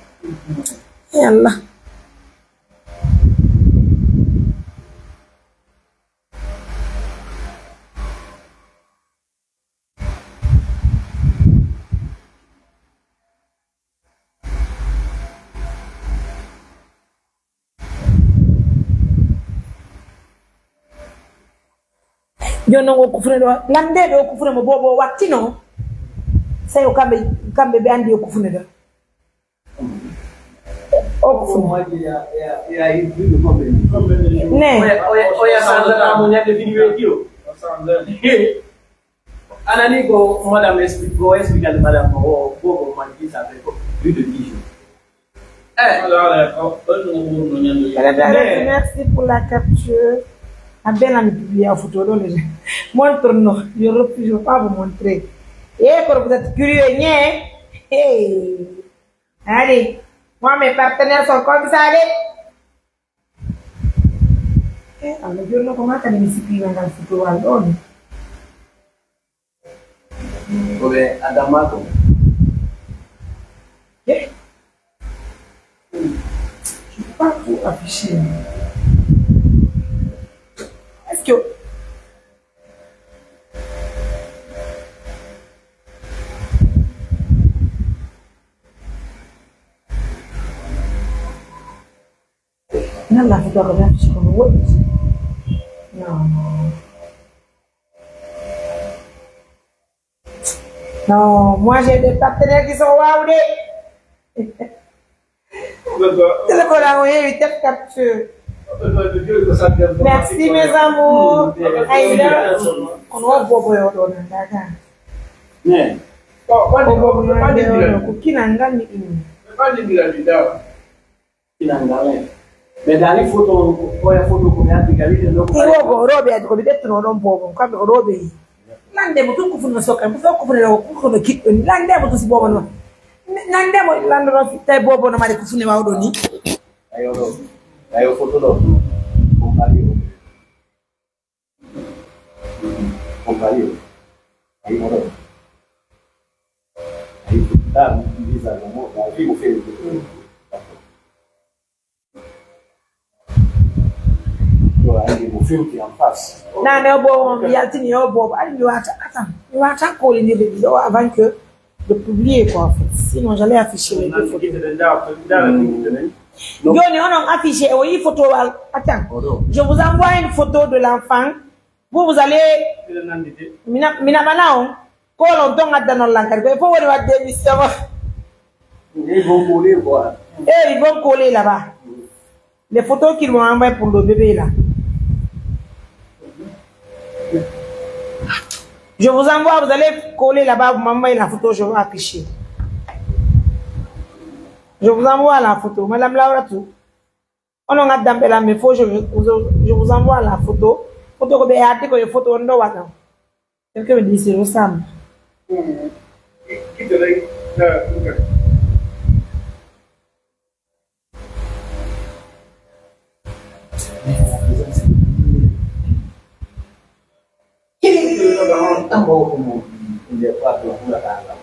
Eh, Allah. Jooni non, o kufune ɗo, landeeɓe o kufune mo boobo o wattino. Sey o kamɓe, kamɓe ɓe anndi o kufune ɗo. O kufune. Ne. Oya, oya, oya sanzana mo ñande fini weeti o. Anani ko madame explique, ko explique madame o, boobo man gisa ɓe ko plus de dix jours. Eh. Madame, merci pour la capture. A bela mi publia photo ɗo le. Montre non, je refuse, je veux pas vous montrer. Eh, pour vous êtes curieux, ñe. Hey. Allez, moi mes partenaires sont comme ça, allez. Eh, Allah, jooni non ko maa kadi mi sippii ngal futowal ɗoo ni. Ko ɓe Adama ko. Eh? Je peux pas trop afficher. Est-ce que, Nan la photo ko affiché ko no woɗɗi. Non, non. Non, moi j'ai des partenaires qui sont waawude. Téléphone am o heewi tel capture. Merci mes amours. Aïda. Kono o bobo yo ɗo nan daga. Ne. O bobo yo ɗo ko kinan ngal mi ɗum. Kinanga, eh. Mais dans les photos, oya photo ko mi addi galide no ko. Ɗum o ko rooɓe addi ko mi ƴettuno ɗon bobo, kamɓe ko rooɓe yi. Lande mo tun ko funno sokka, mo fof ko funno ko ko no kiɗɗo ni. Lande mo tun si bobo no. Lande mo lande no fi tay bobo no mari ko funne mawɗo ni. Ayo ɗo. Ayo photo ɗo. Ko mari o. Compagnie. Ayi, mo ɗon. Ayi, ɗa, visa no mo, ɗa, fi mo feri. Yo, andi mo fiwti en face. Nane o bobo, mi yaltini o bobo. Ari mi wata, attends. Mi wata ko lindirde ɗiɗo avant que de publier quoi, en fait. Sinon, j'allais afficher les deux photos. Joni onon affiché o yi photo wal. Attends. Je vous envoie une photo de l'enfant. Vous, vous allez mina, mina bana on. Ko lon ton addanon lan kadi. Ko e fof woni wadde émission. Ils vont coller quoi. Eh, ils vont coller là-bas. Les photos qu'ils m'ont envoyées pour le bébé là. Je vous envoie, vous allez coller là-bas, vous m'envoyez la photo, je vais afficher. Je vous envoie la photo. Madame Laura, tout. Onon addan ɓe lan, mais faut je, je, je vous envoie la photo. Photo ko ɓe addi ko e photo on ɗo waɗan. Tel que me dit, c'est ressemble.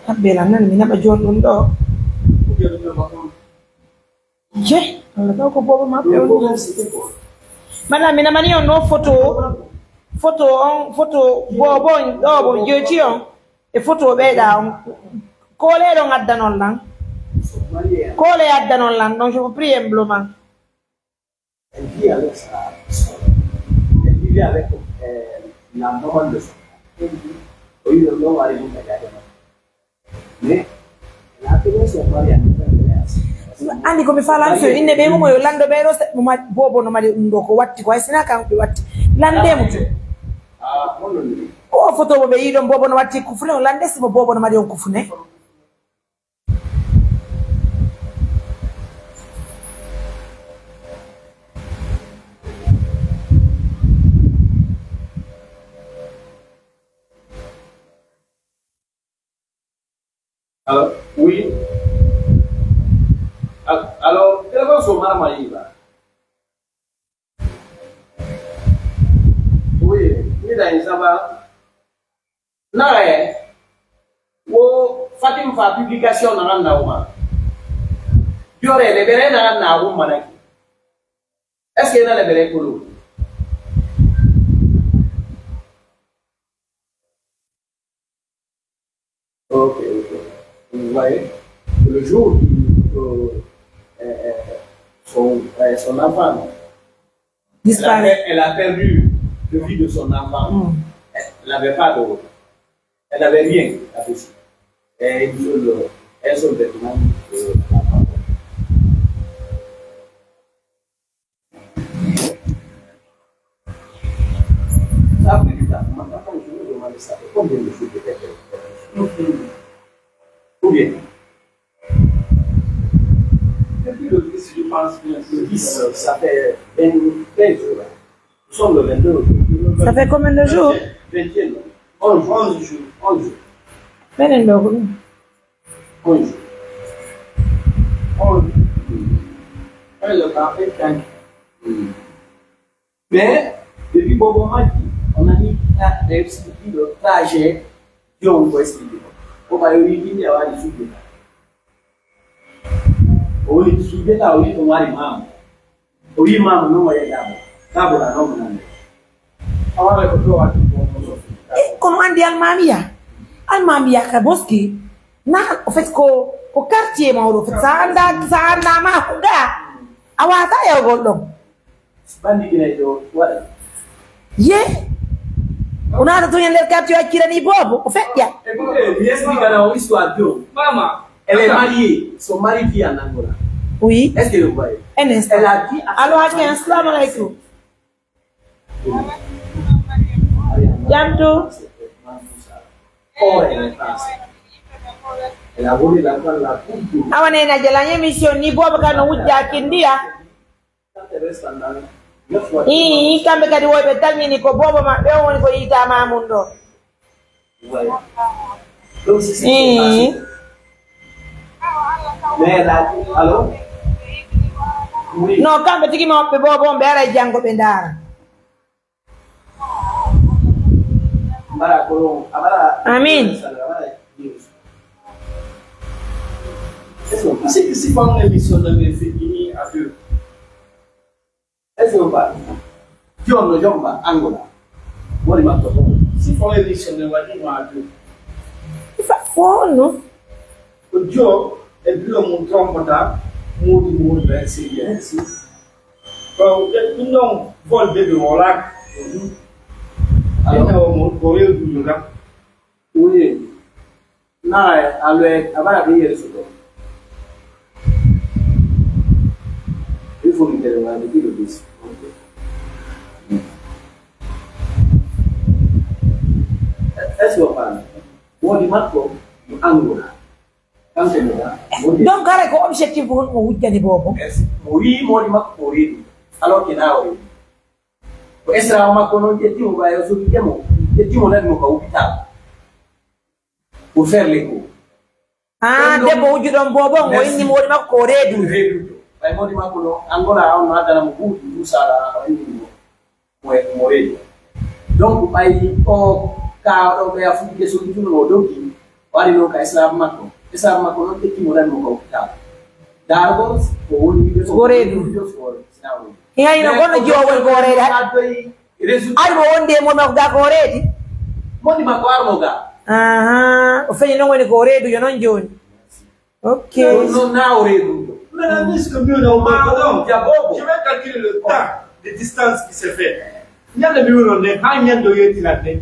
Abbe lan nan mi naɓa joon ɗum ɗo. Je, Allah taw ko bobo maɓɓe on. Mana mina mani on no photo, photo on, photo bobo on, ɗo bo joti on. E photo ɓeyɗa on. Kole ɗon addanon lan. Kole addanon lan, donc je vous prie humblement. Elle vit avec sa sœur. Elle vivait avec, euh, la maman de son frère. Oui, le nom allait vous regarder. Mais la tenue son mari a. Andi ko mi faala mi so inne ɓe mo yo lando ɓe ɗo se mo ma bobo no mari ɗum ɗo ko watti ko ay sina kan ɓe watti lande mo to. O photo mo ɓe yiɗon bobo no watti kufune o lande si mo bobo no mari on kufune. Alors, oui. Al-, alors, téléphone so mara ma yiba. Oui, mi da in saba. Naye, wo Fatim fa publication na ran na uma. Jore le bere na ran na uma na ki. Est-ce que na le bere kulu? Ok, ok. Vous voyez, le jour où, euh, euh, euh, son, euh, son enfant, non? Disparaît. Elle a per-, elle a perdu le vie de son enfant. Mm. Elle n'avait pas de, elle n'avait rien là-dessus. Et une seule, un seul vêtement, euh, l'enfant. Ça a pris du temps. Maintenant, je me demande ça fait combien de jours peut-être. Ou bien, depuis le dix, je pense bien, le dix, ça fait vingt, vingt jours, là. Nous sommes le vingt-deux aujourd'hui. Ça fait combien de jours? Vingt et un, non. Onze, onze jours. Onze jours. Beneen doo ko ɗum. Onze. Onze. Un, le temps est tranquille. Mais, depuis Bobo Maki, on a mis à expliquer le trajet, donc, on peut expliquer. Bobo a eu une idée, on va expliquer. O woni sujjata, o wi'i ɗum wari maamu. O wi'i maamu non o yehi ɗaɓo. Ɗaɓo ɗa non mo nande. A waaway ko ɗo waɗi ko mo sofi. Eh, kono andi almamiya. Almamiya ka boski. Na, au fait, ko, ko quartier mawɗo. Au fait, sa anda, sa anda ma ko ga. A wata yawgol ɗon. Bandi Guinée ɗo waɗa. Ye? Unaata tun e nder quartier accirani boobo, o feƴƴa. Écoutez, mi explique la histoire de. Mama. Elle est mariée. Son mari vit en Angola. Oui. Est-ce que vous voyez? Un instant. Elle a dit à Allo, Hakim, assalamu alaikum. Jam to. Awa nena jala émission ni boobo kan no wujja kindiya. Ii, kamɓe kadi woy ɓe tañini ko boobo maɓɓe on woni ko yiita mamun ɗo. Ii. Non, kamɓe tigi mawɓe boobo on ɓe aray janngo ɓe ndaara. Amin. Est-ce que si femme émission dans les féminines à deux? Est-ce que vous parlez? John, John, Angola. What am I talking about? Si femme émission dans les féminines à deux. Ifa fono. Ko Joe e bilo mum trompata muudi muudi ɓen siriya. Bon, ɗum ɗon volde ɓe wolaaka. Alaa o mo ko rewdujo kam. Uye. Naa alo e abara ɓe yeri soto. Il faut mi tele wala de kilo bis. Est-ce que o faami? Moodi makko mo Angola. Donc, haray ko objectif on mo wujjani boobo? Yes. Mo wi'i moodi makko ko o reedu. Alors que naa o reedu. Ko esra makko non ƴetti mo ɓayo so ƴemo. Ƴetti mo naɓi mo ka hôpital. Pour faire l'écho. Ah, debbo wujju ɗon boobo on, o inni moodi makko ko o reedu. Reedu. Ɓay moodi makko no Angola on no addana mo buuɗi, Musa o inni mo. Mo, mo reedu. Donc, ɓay o ka ɗo ɓe a fuɗɗike solution o doggi, o ari non ka esra makko. Esra makko non ƴetti mo naɓi mo ka hôpital. Daargo, o woni wiide ko reedu. Ko reedu. Hino gono jiwo woni ko reedu. Ari mo wondi e moodi makko ga ko reedi. Moodi makko arno ga. Aha, o feñi non woni ko reedu yo non jooni. Ok. Non, non, na o reedu. Maintenant, puisque mieux non, pardon, je vais calculer le temps de distance qui se fait. Ñande mi wuro ne, ha ñande o yettira ne.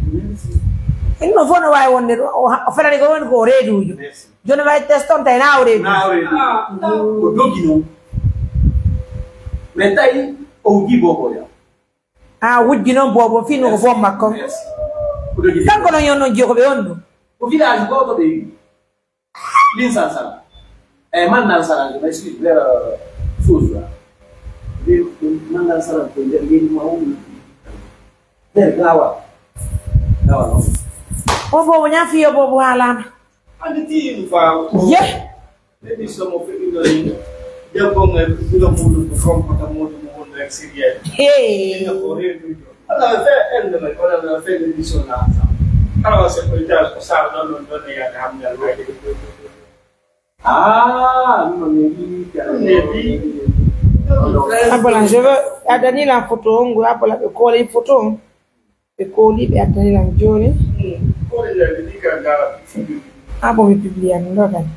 Inno fof no waawi wonde ɗo, o, o felani ko woni ko o reedujo. Merci. Jooni wawi teston tawi na o reedu. Na o reedu. Ah, ko dogi non. Mais tawi o wuji bobo ya. Ah, wujji noon boobo, fii no ko boom makko. Yes. Kanko no yon noon jiyo ko ɓe on ɗum. Ko village gooto ɓe wi. Min Sansara. Eh, man nan Sarange, mais je suis vers, euh, Sosa. Ɓe, man nan Sarange, ɓe nder leydi ma woni. Nder Gawa. Gawa noon. O boobo ñaa fii yo boobo haalama. Andi ti ɗum faaw. Ye. Émission mo feɗɗinori debbo ngal ɓiɗɗo muɗum ko trompata muɗum mo wonno extérieur. Hey. Ina ko reedujo. Ala ɓe fe ende may kono ala ɓe fe émission na sa. Ala wa se ko jal ko sa non non don ya da hamdal wadi. Ah, non ne bi. Ne bi. Abola, je veux, a Daniela photo, ngo abola ɓe kole photo. Ɓe kooli, ɓe addani lan jooni. Ah, bon, mi publia ɗum ɗo kadi.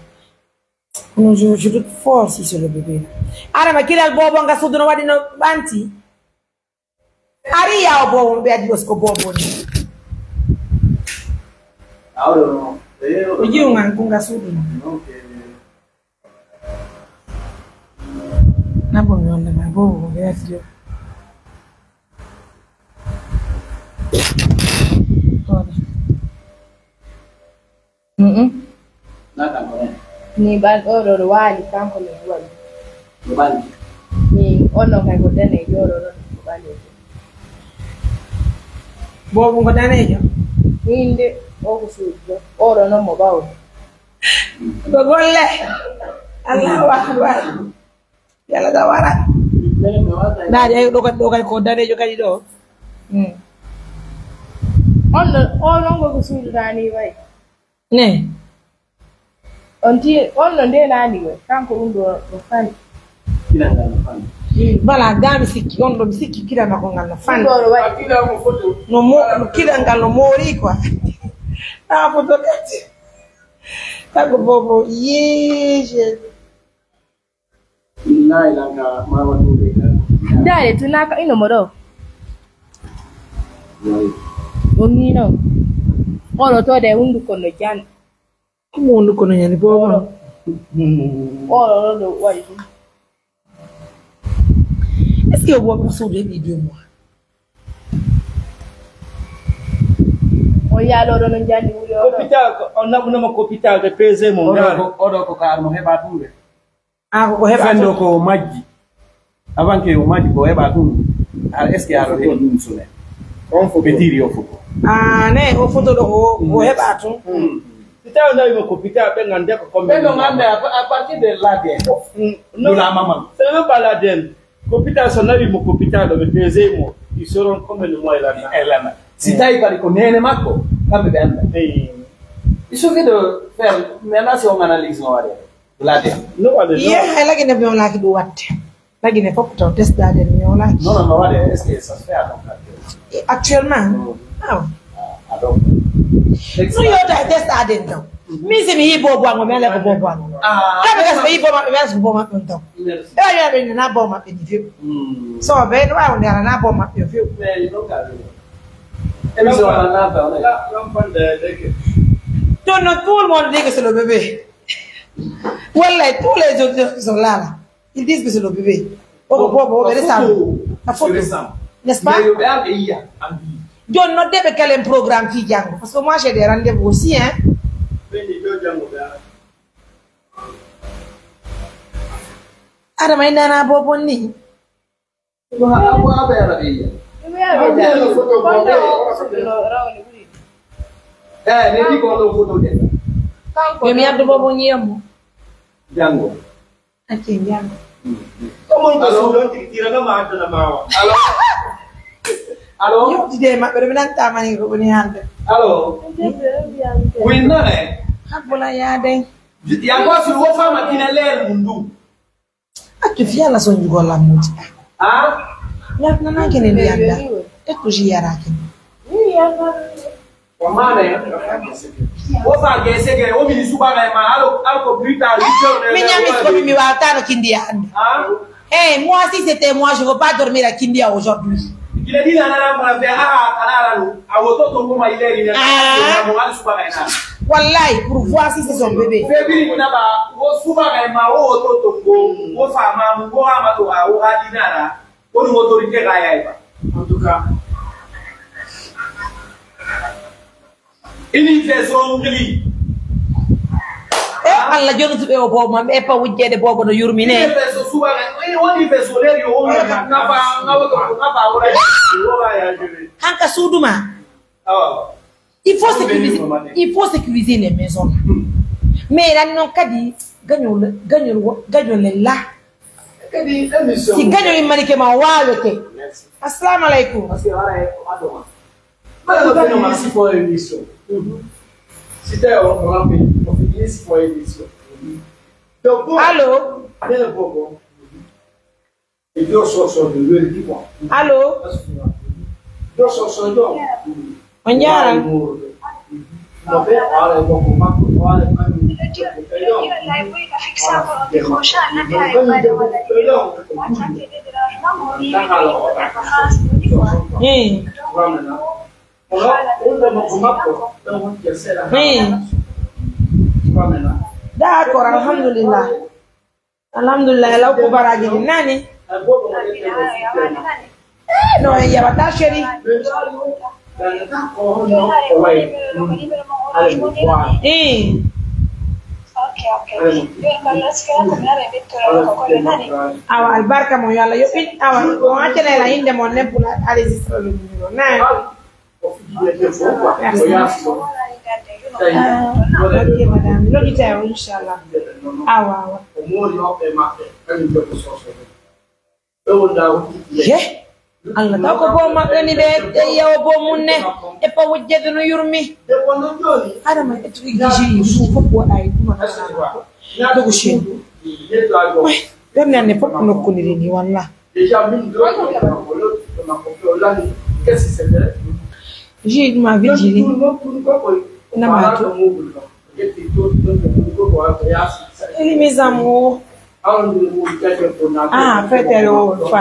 Kono je, je doute fort si c'est le bébé là. Adama, kiral boobo nga suudu no waɗi no ɓanti. Ari yawo boobo, ɓe addi ɗo ko boobo ni. Awɗo no. O jiwu ngan ko nga suudu no. Ok. Nabo mi walla ma boobo ko ɓe addi ɗo. Ɗoɗo. Mm-mm. Ni ɓan oɗo ɗo waali kanko min waɗi. Ni on non kay ko daneejo oɗo ɗon ko ɓaleejo. Boobo ko daneejo? Min de o ko suuɗo oɗo non mo ɓawɗo. Ko golle. Allahu akbar. Yalla da wara. Ndaa de ɗo kadi ɗo kadi ko daneejo kadi ɗo. Hmm. On no on non ko suudu dani way. Ne. On ti on no nde nani way. Kanko ɗum ɗo ɗo fani. Bala ga mi sikki on ɗo mi sikki kila makko ngal no fani. Ɗum ɗo ɗo way. No mo kila ngal no moori quoi. Ɗa foto kadi. Kanko bobo yee. Billahi lan ka mama ɗum ɓe ka. Ndaare, tunaa ka ino mo ɗoo. O nii non. Oɗo to de hunduko no jan. Ko mo hunduko no ɲani boobo? Oɗo ɗo ɗo waɗi ɗum. Est-ce que o boobo suudu heɓi deux mois? On yaaloɗo no jandi wuli oɗo. Hôpital ko, on naɓunoma ko hôpital ɓe pesé mo. Oɗo ko, oɗo ko ka mo heɓa tun de. Ah, ko ko heɓa fenndo tun. Ko o majji. Avant que o majji ko o heɓa tun. Ah, est-ce que a heɓi ɗum sone? On photo. Ɓe tiri o photo. Ah, ne, o photo ɗo o, o heɓa tun. Mm. Si tawi o nawi mo ko hôpital, ɓe ngannda ko combien. Ɓe no ngannda à, à partir de l'A D N. Mm, non. De la maman. C'est même pas l'A D N. Ko hôpital, so nawi mo ko hôpital ɗo, ɓe pesé mo, ils sauront combien de mois il en a. Il en a. Si tawi kadi ko neene makko, kamɓe ɓe annda. Eyi. Il suffit de faire, maintenant si on analyse no waɗe. Laaden. No waɗe, no. Ye, hay lagine ɓe on laaki ɗum waɗde. Lagine fof ko taw test A D N mi o laaki. Non, non, no waɗe, est-ce que ça se fait à ton quartier? E actuellement? Mm. Ah. Ah, donc. No yewta e test A D N taw. Min si mi yii boobo ango, mi ala ko boobo ango. Ah. Kamɓe kasi ɓe yii boobo maɓɓe, mi ala ko boobo maɓɓe on taw. Merci. E wa yewɓe ni na boobo maɓɓe ni few. Mm. So ɓe no waawi wonde ala na boobo maɓɓe o few. Mais non, quand même. Émission wala na taw, ne? Là, l'enfant de, de que. Donc, non, tout le monde dit que c'est le bébé. Wallahi, tous les autres qui sont là, là, ils disent que c'est le bébé. Oh, bon, bon, bon, la photo. La photo. N'est-ce pas? Yo ɓe arɓe yiya, anndi. Joni noddeɓe kalen programme fii janngo, parce que moi j'ai des rendez-vous aussi, hein. Ɓe ni ɗo janngo ɓe ara. Adama e nana bobon ni. Ko ha abu aɓe ara ɓe yiya. Eh, ne di ko ɗo photo de. Yo mi addu bobon yiyammo. Janngo. Acce janngo. Komon ko suuɗon tigi tirana ma addana mawa. Allo? Allo? Yewtide e maɓɓe ɗo mi nanta mani ko woni hande. Allo? Winnane? Habbola yaade. Yanko si wo fama kine leer mun du. Accu fi yalla son jugol lammuji. Ah? Yalla nana kene ndi anda. E ko ji yara kene. Wamane, wo fa gese ke, wo mini suba ga ma, alo, alo ko brutal, huit heures de. Mi ɲami ko mi wata no kindi ande. Ah? Eh, moi si c'était moi, je veux pas dormir à Kindia aujourd'hui. Kile dina na na mwana fe, ah, kala la lu, a wo to to ko ma ile ni. Ah. Mo al suba ga na. Wallahi, pour voir si c'est son bébé. Fe bi na ba, wo suba ga ma, wo to to ko, wo fa ma, wo ma to, wo ha dinara. Woni autorité ka yaay ba. En tout cas. Ini fe so ngli. E Allah jonutuɓe o boobo maɓɓe e pa wujjeede boobo no yurmine. Ini fe so suba, ini woni fe so leri o woni na ba ngawo to na ba wala wala ya jere. Hanka suudu ma. Awa. Il faut sécuriser, il faut sécuriser les maisons là. Mais lan non kadi gagnol gagnol gagnol la. Kadi émission. Si gagnol manike ma wawete. Merci. Assalamu alaikum. Parce que wala ko adoma. Bala ko ma si fo émission. Si tawi on ko lampe, ko fini si fo émission. Donc, bon. Allô? Bele bobo. E jo so so de weri di ko. Allô? Jo so so jo. On jaaraama. No be ala ko ko makko ko ala kan. Eh. Eh. D'accord, alhamdulillah. Alhamdulillah, law ko baraaji ɗi nani. Eh, no en yaɓata, chéri. Eh. Awa, albarka mo, yo Allah yoɓin. Awa, on accana en innde mon nen pour enregistrer le numéro. Nani? Merci. Ah, ok, madame. Logitay o, inchallah. Awa, awa. Ye? Allah, taw ko boo maɓɓe ni ɓe, ɓe yewa boo mun ne. E pa wujjede no yurmi. Adama, e tugi gisi, fu fof waɗa e ɗuma. Dogo shen. Ɓernde an ne fof ko nokkuniri ni, wallah. Déjà, min, je ma vigili. Namatu. Eli, mes amours. Ah, fete lo fa.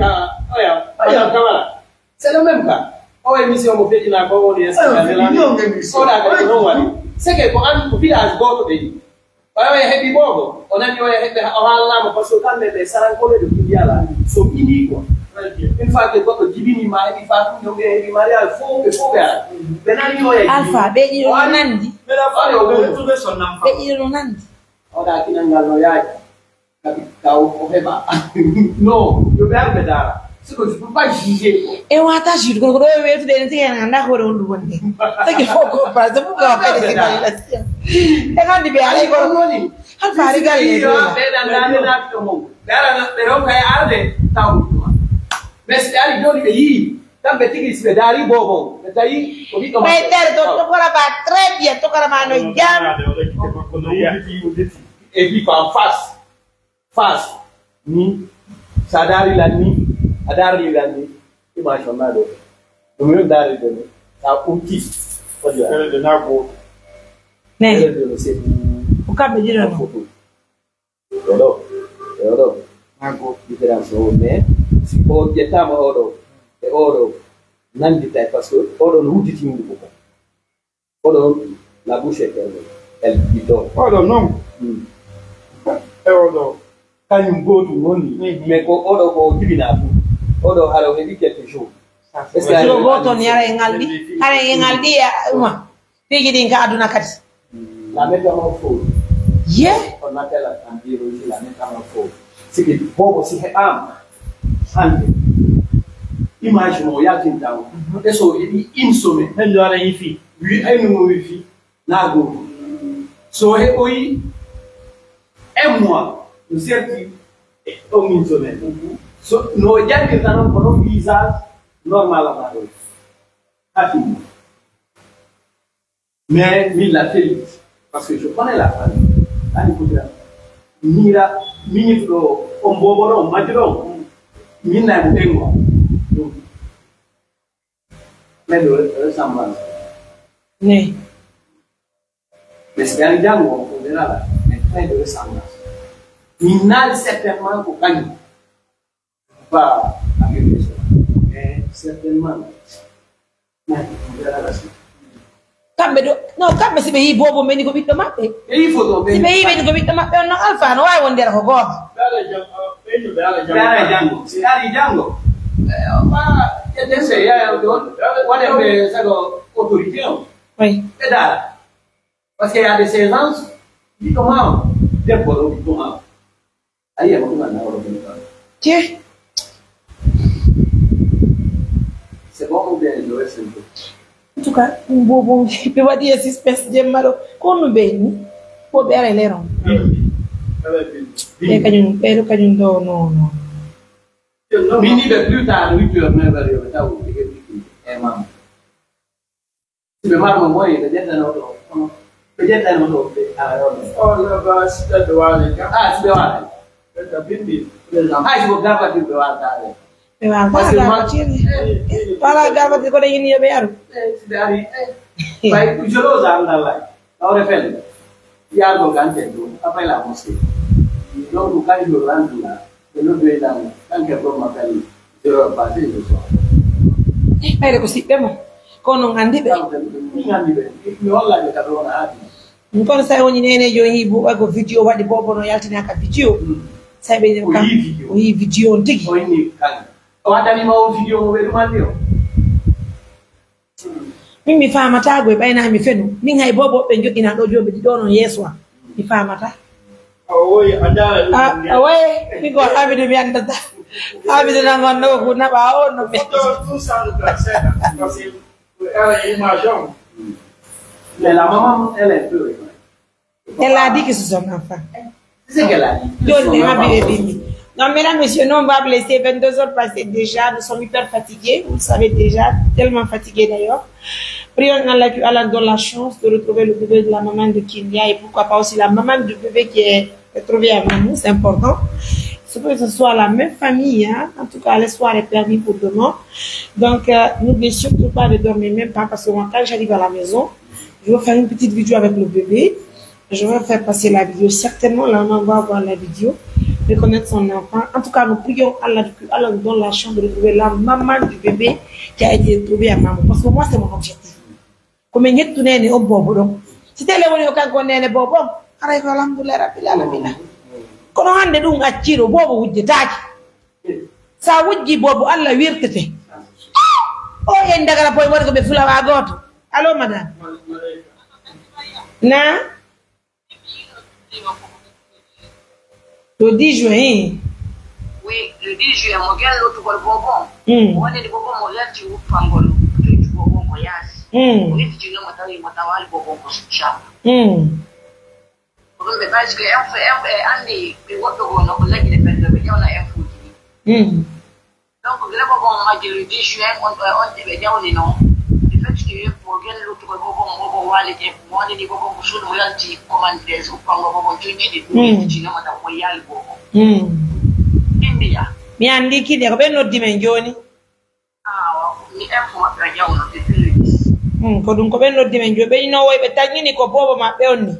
ka, oya, oya, Kamara. C'est le même cas. O émission mo feƴƴinaa ko woni Espérance de la vie. O ɗa kadi ko non waɗi. C'est que ko an ko village gooto ɓe yiɗi. Ɓay o heɓi boobo, o nani o heɓi, o haalanaama parce que kamɓe ɓe sarankoɓe ɓe kuɗi alaa. So ɓili quoi. Une fois que goɗɗo jibini ma heɓi fatum, donc ɓe heɓi mariage, fof ɓe fof ɓe ara. Ɓe nani o heɓi. Alpha, ɓe ɗiɗo no nandi. Ɓe ɗa faale o woni. Ɓe ɗiɗo no nandi. O ɗa kinal ngal no yaaji. Kadi, taw o heɓa. Non, yo ɓe ar ɓe ndaara. C'est que je peux pas juger, quoi. E wata juge, kono ko ɗo e weetude ene tigi en annda hoore honɗum woni. Tagi fof ko pas, c'est pourquoi on fait des évaluations. E non, ɗi ɓe ari kono woni. Hal faari galle ɗo. Ɓe ɗan ɗan ɗan ɗo mo. Ɓe ara ɓe ronka e arde taw. Mais si ɓe ari jooni ɓe yii, kamɓe tigi si ɓe daari boobo, ɓe tawi ko ɓiɗɗo makko. Ɓe nder ɗo, to kora ba très bien, to kora ma no jam. Et puis ko en face. Face ni, so a daari lan ni, a daari lan ni, image on naa ɗo. Ɗum yo daari ɗo ni, sa ɓurti, foti lan. Kala ɗo naa ko. Ne. Kala ɗo no seeɗi. Ko kamɓe ɗiɗo no. Foto. Ɗo ɗo, ɗo ɗo. Naa ko. Différence o, mais si o ƴettaama o ɗo, e o ɗo, nanditay, parce que o ɗo no wudditi yimɓe ko. Oɗo, la bouche est fermée. Elle dit donc. Oɗo non. Hmm. E oɗo. Kañum gootum woni. Mhm. Mais ko oɗo ko jibinaa ɗum. Oɗo hara o heɓi quelques jours. Est-ce que Siro gooto on yara e ngalɗi. Hara e ngalɗi e uma. Piiji ɗin ka aduna kadi. La métamorphose. Ye? On appelle en biologie la métamorphose. Siki boobo si heɓaama hannde, image mo o yaltinta o, e so o heɓi une semaine. Henndu ara yifi. Wi aynu mo wifi, naa gooto. So o heɓoyi un mois, no serti e on une semaine. So no o jannirta noon, kono visage normal ama ɗo. Hakkille. Mais min la télé, parce que je connais la famille. Ani ko dira. Mira, minute ɗo, on boobo ɗo, on majjo ɗo. Min na ko ɓen wa. Donc, mais de ressemblance. Ne. Mais c'est un jango, on verra là. Mais très de ressemblance. Min naali certainement ko kañum. Pas avec les autres. Mais certainement. Kamɓe ɗo, non, kamɓe si ɓe yii boobo ɓe ni ko ɓiɗɗo maɓɓe. Ɓe yii foto ɓe. Si ɓe yii ɓe ni ko ɓiɗɗo maɓɓe, on non Alfa no waawi wonde ko goonga. Ɓe ara janngo, ɓe ara janngo. Ɓe ara janngo. Si ɓe ari janngo, eh, ma, ƴetten se yaya ɗon, waɗen ɓe sago autorité on. Oui. Ɓe daara. Parce que y a des séances, ɓiɗɗo ma on, debbo ɗo, ɓiɗɗo ma on. Ayi, amo ɗum annaa oɗo ɗum ɗon. Ke? C'est bon ou bien je reste un peu? En tout cas, ɗum boobo ɓe waɗi e suspense jemma ɗo. Ko honno ɓe ni? Ko ɓe ara e leer on. Bimbi. Ɓe kañum, ɓe ɗo kañum ɗo, non, non. Min ni ɓe plus tard, huit heures, neuf heures, yo ɓe taw ɓe heɓi e maam. Si ɓe marno moyen, ɓe ƴettano ɗo, kono ɓe ƴettano ɗo, ɓe ara ɗo. Oh, no, ba, si ɓe waali ka. Ah, si ɓe waali. Ɓe ka bimbi, président. Hay si ko garbatir ɓe waalata ɓe. Ɓe waalata. Parce que ma- garbatir. Eh, eh, wala garbatir ko ɗe yini yo ɓe aru. Eh, si ɓe ari, eh. Bay, ko jolo za andalay. Awre fel. Yaagol kan ten ɗum, après la mosquée. Donc, quand je rentre là, ɓe noddoyi lan, quand quelqu'un m'appelle, zéro heure passée, je sors. Eh, ɓayde ko siɓɓe mo. Kono on anndi ɓe. Min anndi ɓe. Mi holla ɓe ka ɗo wona haadi. Kono sa woni nene jo yi bu ko video waɗi boobo no yaltinaka video. Hmm. Sa ɓe o yi video. O yi video on tigi. O inni kan. O waɗani ma o video mo ɓe ɗum anndi o. Min mi faamataa goy ɓay naa mi fenu. Min hay boobo ɓe joɗɗinaa ɗo jooɓe ɗiɗo non yeeso am. Mi faamataa. A woyi, a ndaara ɗum. A woyi, min ko Hamidu mi anndata. Hamidu nan on no ko naɓa o no mi. Foto ɗum sanduka seeɗa. Parce que Mais la maman, elle est un peu. Elle a dit que c'est son enfant. C'est ce qu'elle a dit. Yo, le ma bébé bimbi. Non, mesdames, messieurs, nous, on va vous laisser. Vingt-deux heures passées déjà. Nous sommes hyper fatigués. Vous le savez déjà, tellement fatigués d'ailleurs. Prions Allah que Allah donne la chance de retrouver le bébé de la maman de Kindia et pourquoi pas aussi la maman du bébé qui est retrouvée à Mamou. C'est important. C'est que ce soit la même famille, hein. En tout cas, l'espoir est permis pour demain. Donc, euh, n'oubliez surtout pas de dormir, même pas, parce que moi, quand j'arrive à la maison, je vais faire une petite vidéo avec le bébé. Je vais faire passer la vidéo. Certainement, la maman va voir la vidéo, reconnaître son enfant. En tout cas, nous prions Allah que Allah nous donne la chance de retrouver la maman du bébé qui a été retrouvée à Mamou. Parce que moi, c'est mon objectif. Ko min hettu neene on boobo ɗon. Si tele woni o kanko neene boobo on, haray ko alhamdulillahi rabbil alamina. Kono hannde ɗum acciiɗo boobo wujjetaake. Sa wujji boobo, Allah wirtete. O en dagara boy woni ko ɓe fulawa gooto. Allo, madame. Na? Le dix juin, hein? Oui, le dix juin, mo gen lottugol boobo on. Mm. O wonani boobo on mo yalti wuppangol, to itti boobo on ko yaasi. Mm. O itti no mo tawi mo tawaali boobo on ko succama. Mm. Ko ɗum ɓe ɓayti ko info, info, e anndi ɓe woɗɗo goo no ko lagine ɓen ɗo ɓe ƴewna info ji ɗi. Mm. Donc, gila ko bon majjiri dix juin, on ɗo e on ɗi ɓe ƴawni non. Le fait que mo gen luttugol ko bon, mo bon walide, mo wonini ko bon ko suudu mo yalti commande des uppango ko bon conjiɗi. Mm. Ci no mo taw ko yaali ko bon. Mm. Ɗimbiya. Mi anndi kide ko ɓe noddi men jooni. Ah, wa-, mi info maɓɓe o ƴawno ɓe pili. Mm, ko ɗum ko ɓe noddi men jooni. Ɓe ino woy ɓe taƴini ko boobo maɓɓe on ni.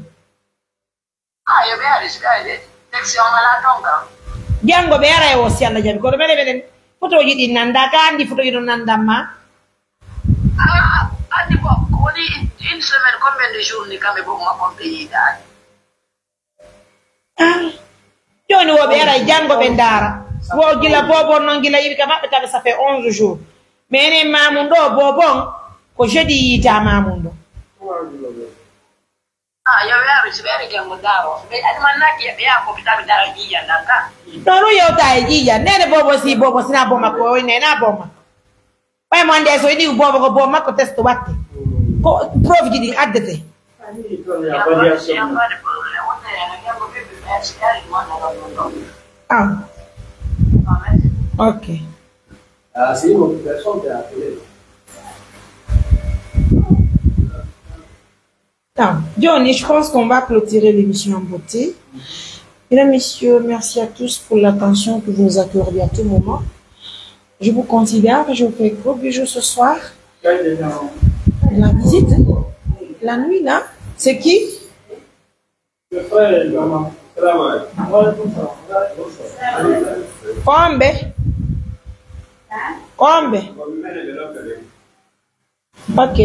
Ah, yo ɓe ari, si ɓe ari de, section alaa ton kam. Janngo ɓe ara e o si Allah jaɓi, kono menen, menen, fotooji ɗin nanndaa, ka anndi fotooji ɗon nanndan ma? Ah, anndi ko, ko woni une semaine, combien de jours ni kamɓe boobo makko on ɓe yiidaani? Ah, jooni wo ɓe ara e janngo ɓe ndaara. Wo gila boobo on non gila yiɓi ka maɓɓe taɓe, ça fait onze jours. Mais enen Mamoun ɗo, boobo on, ko jeudi yiita Mamoun ɗo. Ah, yo weeru, si weeru janngo ndaaro. Ɓe almannaaki ɓe yaha ko ɓe tawi ndaaro ƴiiƴan ɗan ka. Non, ɗum yewta e ƴiiƴan. Nene boobo si boobo sina boobo makko, o nena boobo makko. Ɓay mo annde so ini boobo ko boobo makko test watte. Ko preuve ji ɗin addete. Ah. Ok. Ah, c'est une autre personne qui a appelé. Non, Johnny, je pense qu'on va clôturer l'émission en beauté. Mesdames, Messieurs, merci à tous pour l'attention que vous nous accordez à tout moment. Je vous considère, je vous fais gros bisous ce soir. La visite, la nuit là, c'est qui? Kombe? Kombe? Ok.